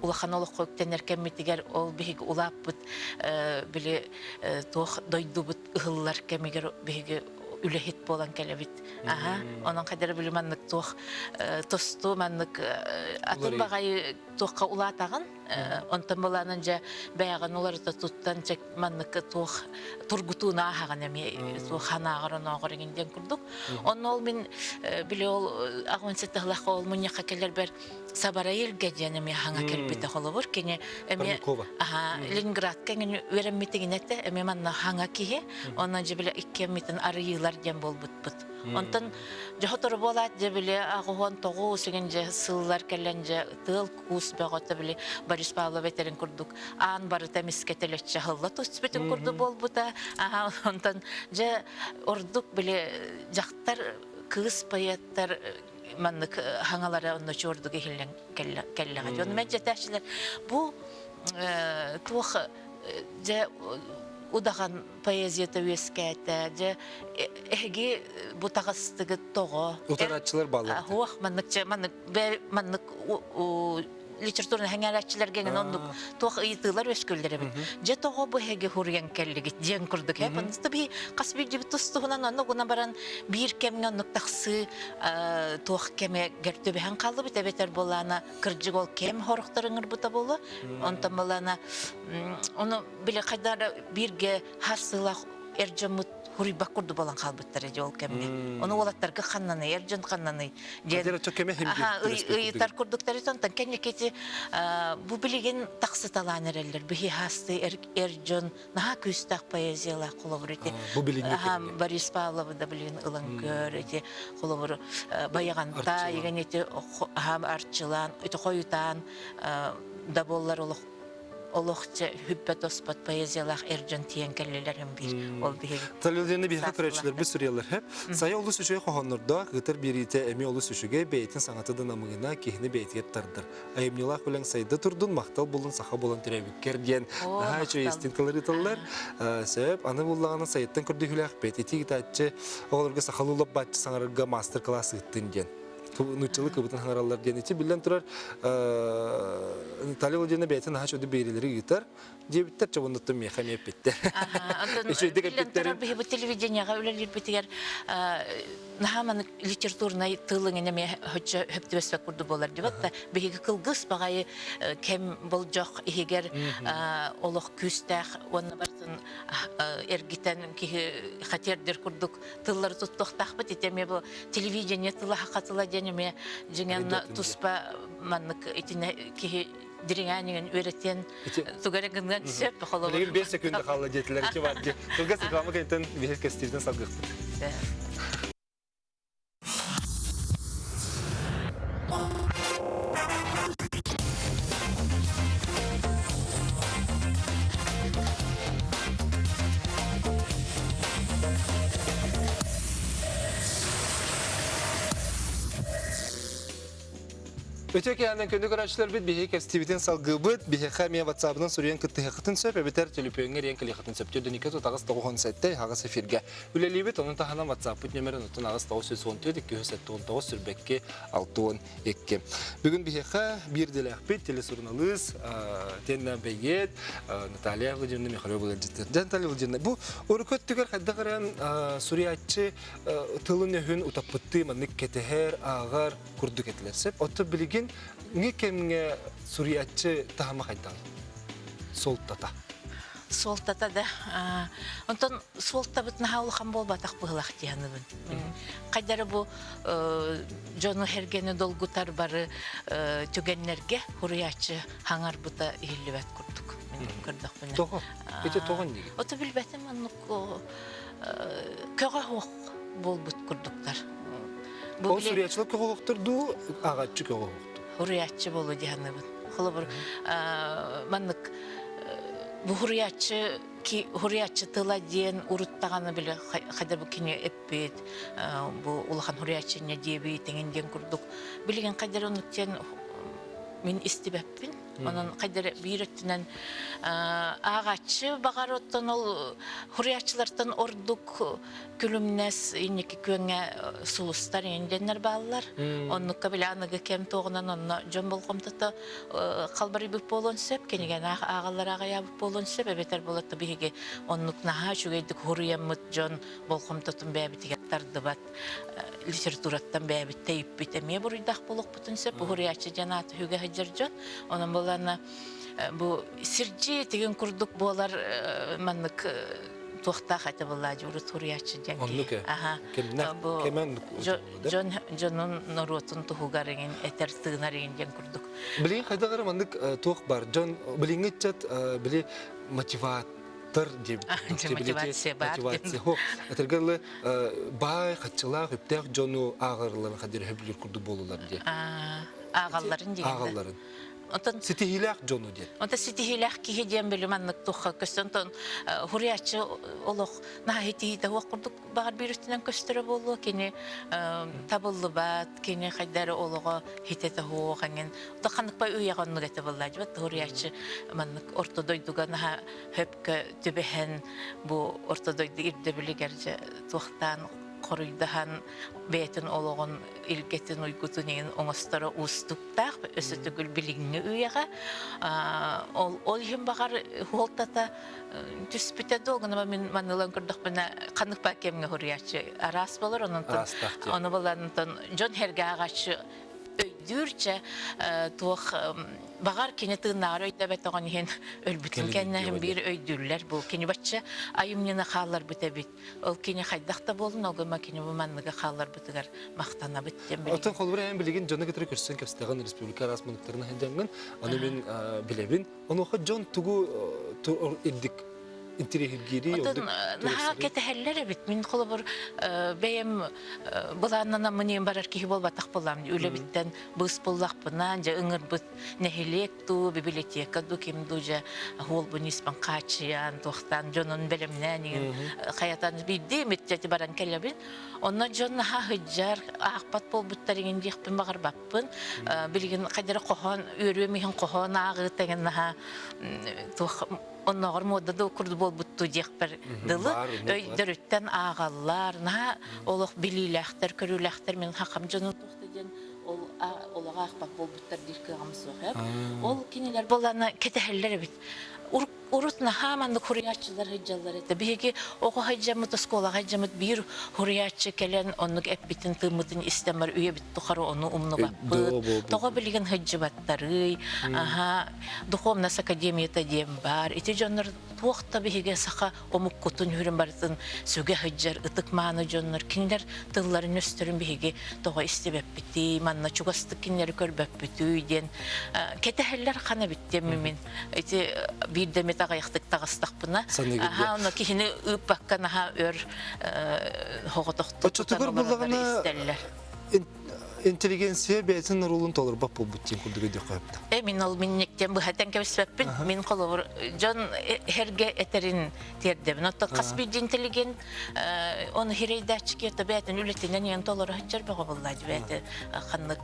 улахан олоххо үктэнэр кэммитигэр ол биһиги улааппыт били туох дойдубут ыһыллар кэмигэр биһиги үлэһит буолан кэлэбит. Аха, онон хайдара били маннык туох тосту маннык атын баҕайы туохха улаатаҕын онтон былаанан дьэ бэйэҕин уларыта туттан чэ маннык туох тургутууну ааһаҕын эмиэ туох ханааҕар онооҕор иҥин диэн курдук. Онно ол мин били ол аҕын сытыһлахха ол мунньахха кэлэрбэр Сабарайылга диэн эмиэ хаҥа кэлбитэ холобур кини эмиэ аха Ленинградка эҥин үөрэммитигин этэ эмиэ манна хаҥа киһи онон дьэ бile иккиэммитин арыйыылар диэн буолбутпут онтон дьоһотору буолаат дьэ бile аҕыһуон тоҕус игин дьэ сыллар кэлэн дьэ тыал куус бөҕөтө били. Борис Павлов этэрин курдук аан барыта эмискэ төлөччө аһылла түспүтүн курдук буолбута. Аха, онтон дьэ ордук били дьахтар кыыс поэттар маннык хаҥалара онно чуордук иһиллэн кэллэҕэ. Дьон мэлдьэтээччилэр бу туох дьэ удаҕан поэзията үөскээтэ дьэ эһиги бу таҕыстыгыт тоҕо утарааччылар бааллар хуох маннык маннык маннык литературный хэҥээрээччилэргэ эҥин оннук туох ыйытыылар үөскүүллэр эбит. Дьэ тоҕо бу эһиги хуруйан кэллигит диэн курдук ээ. Оннук биһи хас биирдиибит тус-туһунан оннук гына баран биир кэмҥэ оннук тахсыы туох кэмэ түбэһэн хааллыбыт эбэтэр буолаана кырдьык ол кэм хорохтор ыҥырбыта буолуо. Онтон буолаана ону били хайдах бииргэ хас сылах эр дьоммут хуруйбат курдук буолан хаалбыттара дии ол кэмҥэ. Ону уолаттарга ханнаный, эр дьон ханнаный диэн ыйытар курдуктар онтон кэнники бу билигин тахсыталаан эрэллэр. Биһи хаасты эр дьон наһаа күүстээх поэзиялаах холобур ити. Бу билиҥҥи Борис Павловы да билигин ылан көр ити холобур Байаҕанта еген ити арчылаан ити хойутаан да буоллар олох олох хүппэт-оспот поэзиялаах эр дьон тиийэн кэллилэр һин биир ол биһиги Талилдианы биһиэхэ көрөөччүлэрбит суруйаллар һэп. Сайа олус үчүгэй хоһооннордоох, ыытар биэриитэ эмиэ олус үчүгэй, бэйэтин саҥата да намыына, киһини бэйэтигэр тардар. Айымньылаах үлэҥ сайда турдун, махтал булун саха буолан төрөөбүккэр диэн наһаа үчүгэй истиҥ тыллар ыыталлар. Сөп, аны буллаҕына сайыттан көрдөһүүлээхпит. Ити ыытааччы оҕолорго сахалыы лоппааччы саҥарарга маастар-кылаас ыыттын диэн. нууччалыы кыбытын хаҥараллар диэн ити биллэн турар Наталья Владимировна бэйэтин наһаа чөдү биэриилэри ыытар диэбиттэр чобуннуттан миэхэ эмиэ эппиттэр үчүгэйдик эппиттэрин биһи бу телевидениеҕа үлэлиирбитигэр наһаа маннык литературнай тыл иҥин эмиэ хөччө хөптүбэспэт курдук буолар дибат да биһиги кылгыс баҕайы кэм болдьох иһигэр олох күүстээх уонна барытын эргитэн киһи хатиэрдэр курдук тыллары туттуохтаахпыт ити эмиэ бу телевидение тыла саха тыла диэн эмиэ дьиҥэн туспа маннык итинэ киһи дириҥээн иҥэн үөрэтиэн тугу эрэ гыныан сөп холобур Билигин 5 секунда хаалла диэтилэр ити бар дии. Кылгас реклама кэнниттэн биһир кэстииртэн салгыахпыт. Өтө кэһэнэн күндү көрөөччүлэрбит биһиги кэстибитин салгыыбыт. Биһиэхэ эмиэ WhatsApp-ынан суруйан кыттыһыаххытын сөп, эбэтэр төлөпүөҥҥэ эрийэн кэлиэххитин сөп. 4 8 97 аҕыс эфиргэ үлэлиибит. Ону таһынан WhatsApp-пыт нөмерин оттон аҕыс 914 279 сүрбэкки 62. Бүгүн биһиэхэ биир идэлээхпит телесурналыыс, тиэннэ бэйиэт Наталья Владимировна Михайлова ыалдьыттар. Дьэ, Наталья Владимировна, бу урукку өттүгэр хайдах эрэ суруйааччы тылын-өһүн утаппыттыы маннык кэтэһэр, ааҕар курдук этилэр. Сөп. Оттон билигин ҥи кэмҥэ суруйааччы таһыма хайдаҕый? Суолтата. Суолтата да. Онтон суолтабыт наһаа улахан буолбатах быһылах дии саныыбын. Хайдары бу дьону сэргэни долгутар бары түгэннэргэ хуруйааччы хаҥарбыта иһиллибэт курдук мин көрдөхпүнэ. Тоҕо? Ити тоҕо иннигин? Ото билбэтим оннук көҕө суох буолбут курдуктар. Ол суруйааччылар көҕө дуу, ааҕааччы көҕө суохтур? Хуруйааччы буолуо дии саныыбын. Холобур, маннык бу хуруйааччы хуруйааччы тыла диэн урут даҕаны били хайда бу кини эппит бу улахан хуруйааччы инньэ диэбит эҥин диэн курдук билигин хайдары оннук диэн мин истибэппин онон хайдары биир өттүнэн ааҕааччы баҕар оттон ол хуруйааччылартан ордук күлүмнэс инники күөҥҥэ сулустар индиэннэр бааллар. Оннукка били аныгы кэм туоҕунан онно дьон болҕомтото халбарыйбыт буолуон сөп, кинигэни ааҕаллар аҕыйаабыт буолуон сөп, эбэтэр буолатта биһиги оннук наһаа үчүгэйдик хуруйаммыт дьон болҕомтотун бэйэбитигэр тардыбат литератураттан бэйэбит тэйиппит эмиэ буруйдаах буолуохпутун сөп. Уһуруйааччы диэн ааты үгэ сылдьар дьон. Онон буоллаана бу сирдьи тигин курдук буолар маннык туохтаах этэ буоллаа урут суруйааччы диэн Оннук ээ. Аха. Кэмнээх Бу кэмэн дьон дьонун норуотун туһугар иҥин этэр тыынар иҥин диэн курдук. Билигин хайдах эрэ маннык туох бар дьон билиҥҥи ыччат били мотиватор диэбит. Мотивация баар. Мотивация. Хо, этэргэ дылы баай, хаччылаах, үптээх дьону ааҕарыларын хадир хөбүлүр курдук буолулар диye. Ааҕалларын диэн. Ааҕалларын. Онтон ситиһиилээх дьону диэн. Онтон ситиһиилээх киһи диэн били маннык туохха көстөн онтон хуруйааччы олох наһаа ситиһиитэ суох курдук баҕар биир өттүнэн көстөрө буолуо кини табыллыбат кини хайда эрэ олоҕо хитэтэ суох эҥин ханнык ба үйэҕэ оннук этэ буоллаа дьибэт хуруйааччы маннык орто дойдуга наһаа хөпкө түбэһэн бу орто дойду ирдэбилигэр дьэ туохтаан хоруйдаһан бэйэтин олоҕун илгэтин уйгутун иһин оҥосторо уустуктаах өссө төгүл билиҥҥи үйэҕэ ол ол иһин баҕар суолтата түспүтэ дуу гына мин манылан көрдөхпүнэ ханнык баа кэмҥэ суруйааччы араас болар онон ону булан дьон сэргэ ааҕааччы өйдүүрчэ туох баҕар кини тыыннааҕар өйдөбөтөҕүн иһин өлбүтүн кэннэ биир өйдүүллэр бу кини бачча айымньыны хаалларбыт эбит ол кини хайдах да буолун ол гыма кини бу манныгы хаалларбытыгар махтанабыт диэн билигин Оттон холобура эн билигин дьону кытары көрсөн кэпсэтэҕин республика араас муннуктарын сылдьаҥҥын ону мин билэбин онуоха дьон тугу ирдик интириэһиргиирий Оттон наһаа кэтэһэллэр эбит. Мин холобур бэйэм былааннанаммын иэн барар киһи буолбатах буоллам. Үлэбиттэн быыс буллахпына, дьэ ыҥырбыт нэһилиэк дуу, библиотека дуу, ким дуу дьэ уолбун испэн хааччыйан, туохтаан дьонун бэлэмнээн иҥин хайатан биирдии эмит дьэ баран кэлэбин. Онно дьон наһаа сылдьар, аахпат буолбуттар иҥин диэхпин баҕарбаппын. Билигин хайдары хоһоон, үөрүөм иһин хоһоон ааҕыы тэҥин наһаа туох оннооҕор муода да курдук буолбуттуу диэхпэр дылы өйдөрүттэн ааҕаллар наһаа олох билиилээхтэр көрүүлээхтэр мин хахам дьонун туохта диэн ол олоҕо аахпат буолбуттар диир кыаҕым суох ээ ол кинилэр буоллаана кэтэһэллэр эбит урут наһаа маннык хуруйааччылар сылдьаллар этэ биһиги оҕо сылдьаммыт оскуолаҕа сылдьаммыт биир хуруйааччы кэлэн оннук эппитин тыыммытын истэн бар үйэбит тухары ону умнубаппыт тоҕо билигин сылдьыбаттарый аха Духовность академията диэн баар. Ити дьоннор туох да биһиги саха омуккутун үрүн барытын сүгэ сылдьар ытык мааны дьоннор кинилэр тылларын өстөрүн биһиги тоҕо истибэппитий, манна чугастык кинилэри көрбөппүтүй диэн кэтэһэллэр хана эбит диэн мин ити биирдэ эмит аҕыйахтык таҕыстахпына аха онно киһини ыыппакка наһаа өр хоҕотохтук Оччотугар буллаҕына истэллэр. интеллигенция бэйэтин оруолун толорбот буолбут диэн курдук өйдүөххэ сөп Э, мин ол минниктен быһатан кэбиспэппин. Мин холобур дьон эргэ этерин тиэрдэбин. Оттон хас биирдии интеллигент оны хирейдээччи киэтэ бэйэтин үлэтинэн иэн толоро сылдьар бөҕө буоллаа бэйэтэ ханнык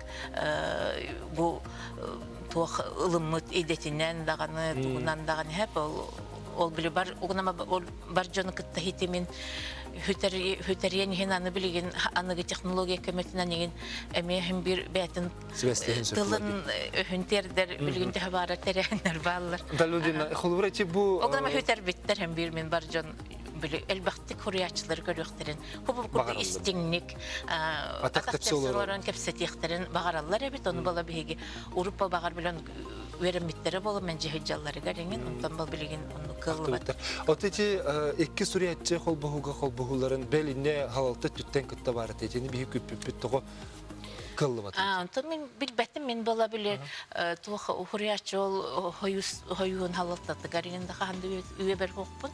бу туох ылыммыт идэтинэн даҕаны тугунан даҕаны хэп ол ол били бар угунама бар дьону кытта хитимин хүтэриэн иһин аны билигин аныгы технология көмөтүнэн иһин эмиэ иһин биир бэйэтин тылын өһүн тиэрдэр билигин төһө баара тэрээһиннэр бааллар. Далудина, холобура ити бу Огнама хүтэрбиттэр һэм биир мин бар дьон били элбэхтик хуруйааччылары көрүөхтэрин хубу курдук истиҥник атах тэпсэ кэпсэтиэхтэрин баҕараллар эбит ону бала биһиги уруппа баҕар билэн үөрэммиттэрэ буолан мен дьиһидьалларыгар иҥин онтон бол билигин оннук кыаллыбат. От ити икки суруйааччы холбоһуга холбоһууларын бэл инне халалта түттэн кытта баар этини биһи күппүппүт тоҕо кыллыбат. Онтон мин билбэтим мин була били туох хуруйааччы ол хойуун халалтатыгар иҥин да хаһан да үөбэр хуохпун.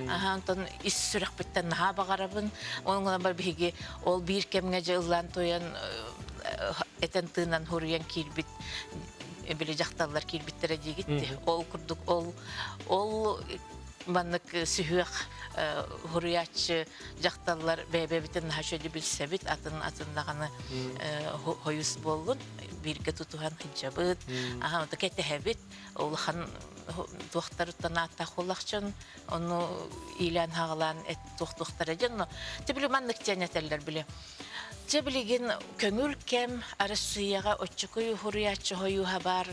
Онтон ис сүрэхпиттэн наһаа баҕарабын. Онон бар биһиги ол биир кэмҥэ дьэ ыллаан туйан этэн тыынан хуруйан киирбит били дьахталлар киирбиттэрэ диигит ол курдук ол ол маннык сүһүөх хуруйааччы дьахталлар бэйэбэбитин наһаа үчүгэйдик билсэбит атын атын даҕаны хойус буоллун бииргэ тутуһан сылдьабыт аха кэтэһэбит улахан туохтарыттан ааттаах буоллахчын ону иилээн хаҕалаан туох-туохтара дьон тибили маннык диэн этэллэр били Дьэ билигин көҥүл кэм Арассыыйаҕа оччокуй уһуруйааччы хойууһа баар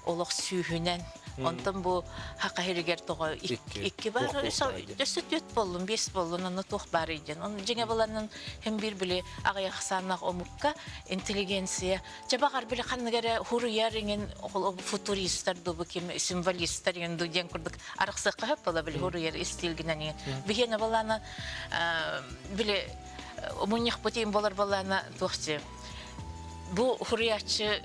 олох сүүһүнэн. Онтон бу Хаха сиригэр тоҕо икки баар, өссө түөрт буоллун, биэс буоллун, онно туох баарый диэн. Оны дьиҥэ буланын һин биир били аҕыйах ахсааннаах омукка интеллигенция чэ баҕар били ханнык эрэ хуруйар иҥин футуристар дуу бу ким символистар иҥин дуу диэн курдук арахсыахха сөп буола били хуруйар истиилгинэн иҥин. Биһиэнэ балаана били мунньахпыт иин болар балаана туохчы бу хуруйааччы.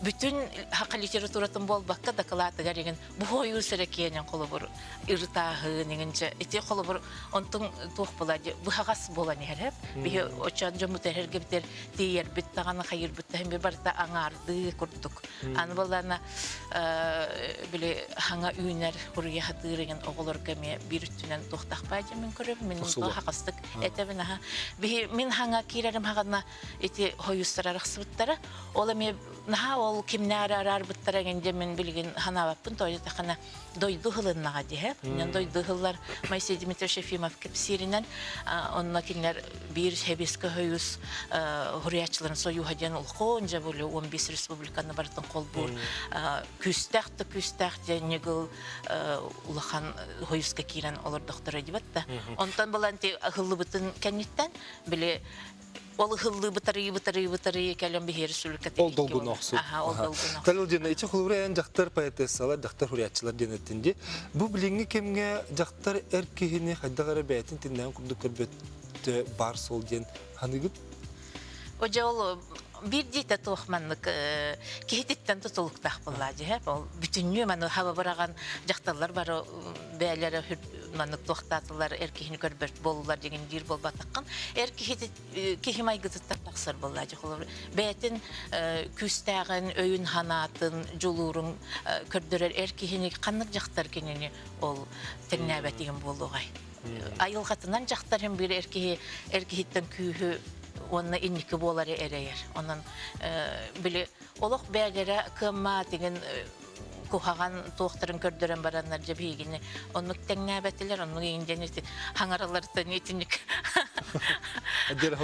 бүтүн хака литературатын буолбакка дакылаатыгар игин бу ойуу сэрэ холобур ырытааһын игинчэ ити холобур онтун туох була быһаҕас буолан иһэр биһи очон дьоммут эрэргэ тиийэрбит даҕаны хайырбыт да бир барыта аҥаардыы курдук аны буоллаана били хаҥа үүнэр хуруйа хатыыр игин оҕолорго эмиэ биир үттүнэн туохтахпаа мин көрөбүн мин хақастык этэбин аха биһи мин хаҥа киирэрим хаҕана ити хойустар арахсыбыттара ол эмиэ наһаа ол кимнээр араарбыттара эҥин мин билигин ханаабаппын тоойутахына дойду ылыннаҕа диһэ дойду ыллар Моисей Дмитриевич Ефимов кэпсииринэн онно кинилэр биир хэбиэскэ хойус хуруйааччыларын союһа диэн улахан дьэ бу 15 республиканы барытын холбуур күүстээх да күүстээх диэн ньыгыл улахан хойуска киирэн олордохторо дибэт да онтон булан ыһыллыбытын кэнниттэн били ол ыһыллыы бытарыйы бытарыйы бытарыйы кэлэн биһиэри сүлүккэ Ол долгун охсуу. Аха, ол долгун охсуу. Талыл диэн ичи холобура эн дьахтар поэтессалар, дьахтар хуруйааччылар диэн эттин ди. Бу билиҥҥи кэмҥэ дьахтар эр киһини хайдах эрэ бэйэтин тиннээн курдук көрбөт бар сол диэн ханыгыт? Ожа ол биирдиитэ туох маннык киһититтэн тутулуктаах буоллаа дьиһэ. Ол бүтүннүү маны хаба быраҕан дьахталлар бары бээлэрэ маннык туохтаатылар эр киһини көрбөт буоллулар дигин диир буолбатаххын. Эр киһити киһи майгытыттан тахсар буоллаа дьэ холобур бэйэтин күүстээҕин, өйүн ханаатын, дьулуурун көрдөрөр эр киһини ханнык дьахтар кинини ол тэҥнээбэтигин буолуоҕай. Айылҕатынан дьахтар биир эр киһи эр киһиттэн күүһү уонна инники буолары эрэйэр. Онон били олох бээлэрэ кыаммаа тигин куһаҕан туохтарын көрдөрөн бараннар дьэ биһигини оннук тэҥнээбэтилэр оннук иҥдэн ити хаҥаралартан итинник тыл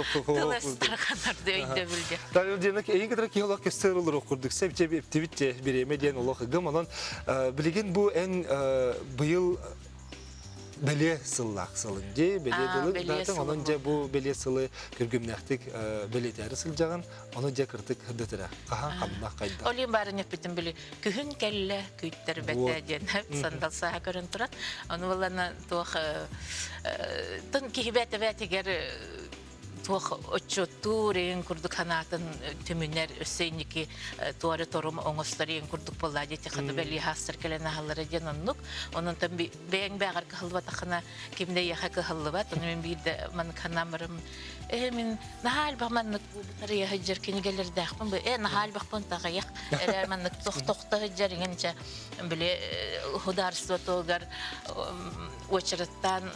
өйдөбүлгэ. Талил диэн эйин кытары киһи олох кэссэр олоруох курдук сэп эптибит бириэмэ диэн олох ыгым онон билигин бу эн быйыл бэлиэ сыллаах сылын дии бэлиэ дылы даатын онон дьэ бу бэлиэ сылы күргүмнээхтик бэлиэтээри сылдьаҕын ону дьэ кыртык ырдытыра хаһан ханна хайда Олин баарын эппитим били күһүн кэллэ күүттэрбэтэ диэн сандал сааһа көрөн туран ону балана туох тын киһи бээтэ бээтигэр туох отчуоттуур эйин курдук ханаатын түмүнэр өссө инники туора торум оҥостор эйин курдук буоллаа диэти хата бэлиэ хаастар кэлэн аһаллара диэн оннук онон бэйэҥ бээҕэр кыһаллыбатаххына ким да эйиэхэ кыһаллыбат ону мин биирдэ маннык ханаан барым э мин наһаа элбэх маннык бытарыйа сылдьар кинигэлэрдээхпин бу э наһаа элбэхпин таҕайах эрэ маннык тохтохто сылдьар иҥинчэ били художество туһугар уочараттаан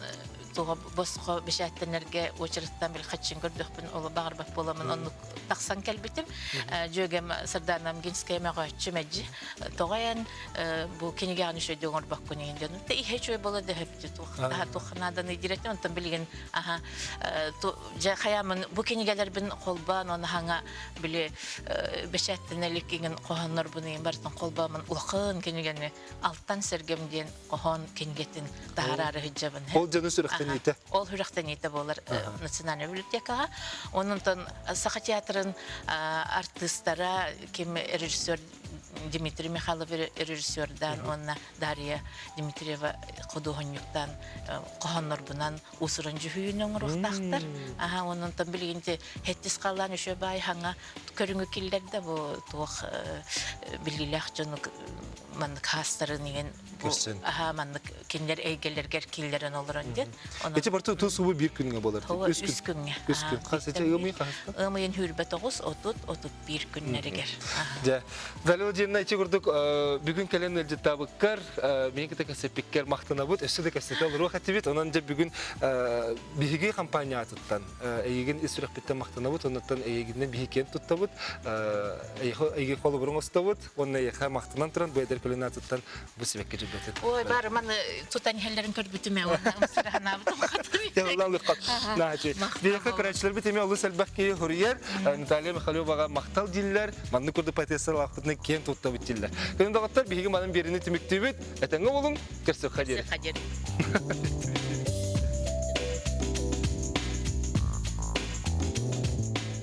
туга босхо бэчээттэнэргэ уочараттан били хаччын көрдөхпүн ол баҕарбат буоламмын оннук тахсан кэлбитим дьүөгэм Сардаана Амгинская мөҕөөччү мэлдьи тоҕо эн бу кинигэҕин үчүгэйдик оҥорбоккун иһин дьон та иһэ үчүгэй буола да өһөптү туох нааданы диретим онтон билигин аха дьэ хайаамын бу кинигэлэрбин холбоон оны хаҥа били бэчээттэнэлик иҥин хоһооннорбун иһин барытын холбоомун улахан кинигэни алтан сэргэм диэн хоһоон кинигэтин таһараары сылдьабын. Ол дьону сүрэхтэниитэ. Ол сүрэхтэниитэ буолар Национальнай библиотекаҕа. Онон Саха театрын артыыстара ким режиссер Дмитрий Михайлов режиссердаан уонна Дарья Дмитриева худуоһунньуктаан хоһооннорбунан уусуран дьүһүйүүнү оҥоруохтаахтар. Аха онон билигин хэттис халлаан үшө баай хаҥа көрүҥү киллэрдэ бу туох биллиилээх дьону маннык хаастарын иҥин аха маннык кинилэр эйгэлэргэр киллэрэн олорон диэн. Ити барыта тус субу биир күҥҥэ буолар. Үс күн. Үс күҥҥэ. Үс күн. Хас ити ыам хаһыста? Ыам ыйын 29, 30, 31 күннэригэр. Дьэ, Галина Владимировна ити курдук бүгүн кэлэн ыалдьыттаабыккар, миин кытта кэпсэппиккэр махтанабыт, өссө да кэпсэтэ олоруох этибит. Онон дьэ бүгүн биһиги компания аатыттан эйигин ис сүрэхпиттэн махтанабыт, оннуттан эйигиннэн биһи киэн туттабыт, эйиги холобурун оҥостобут, уонна эйиэхэ махтанан туран бу эдэр көлүнэ аатыттан бу сибэкки дьүлбэтин. Ой, бары маны тутан иһэллэрин көрбүтүм ээ, уонна ымсыраһанаабытым хатым. Биһиэхэ көрөөччүлэрбит эмиэ олус элбэх киһи хоруйар. Наталья Михалеваҕа махтал дииллэр, маннык курдук поэтессалаахпытына киэн туттабыт дииллэр. Күнүн доҕоттор, биһиги манан биэриини түмүктүүбүт. Этэҥҥэ буолуҥ, көрсүөххэ диэри. Көрсүөххэ диэри.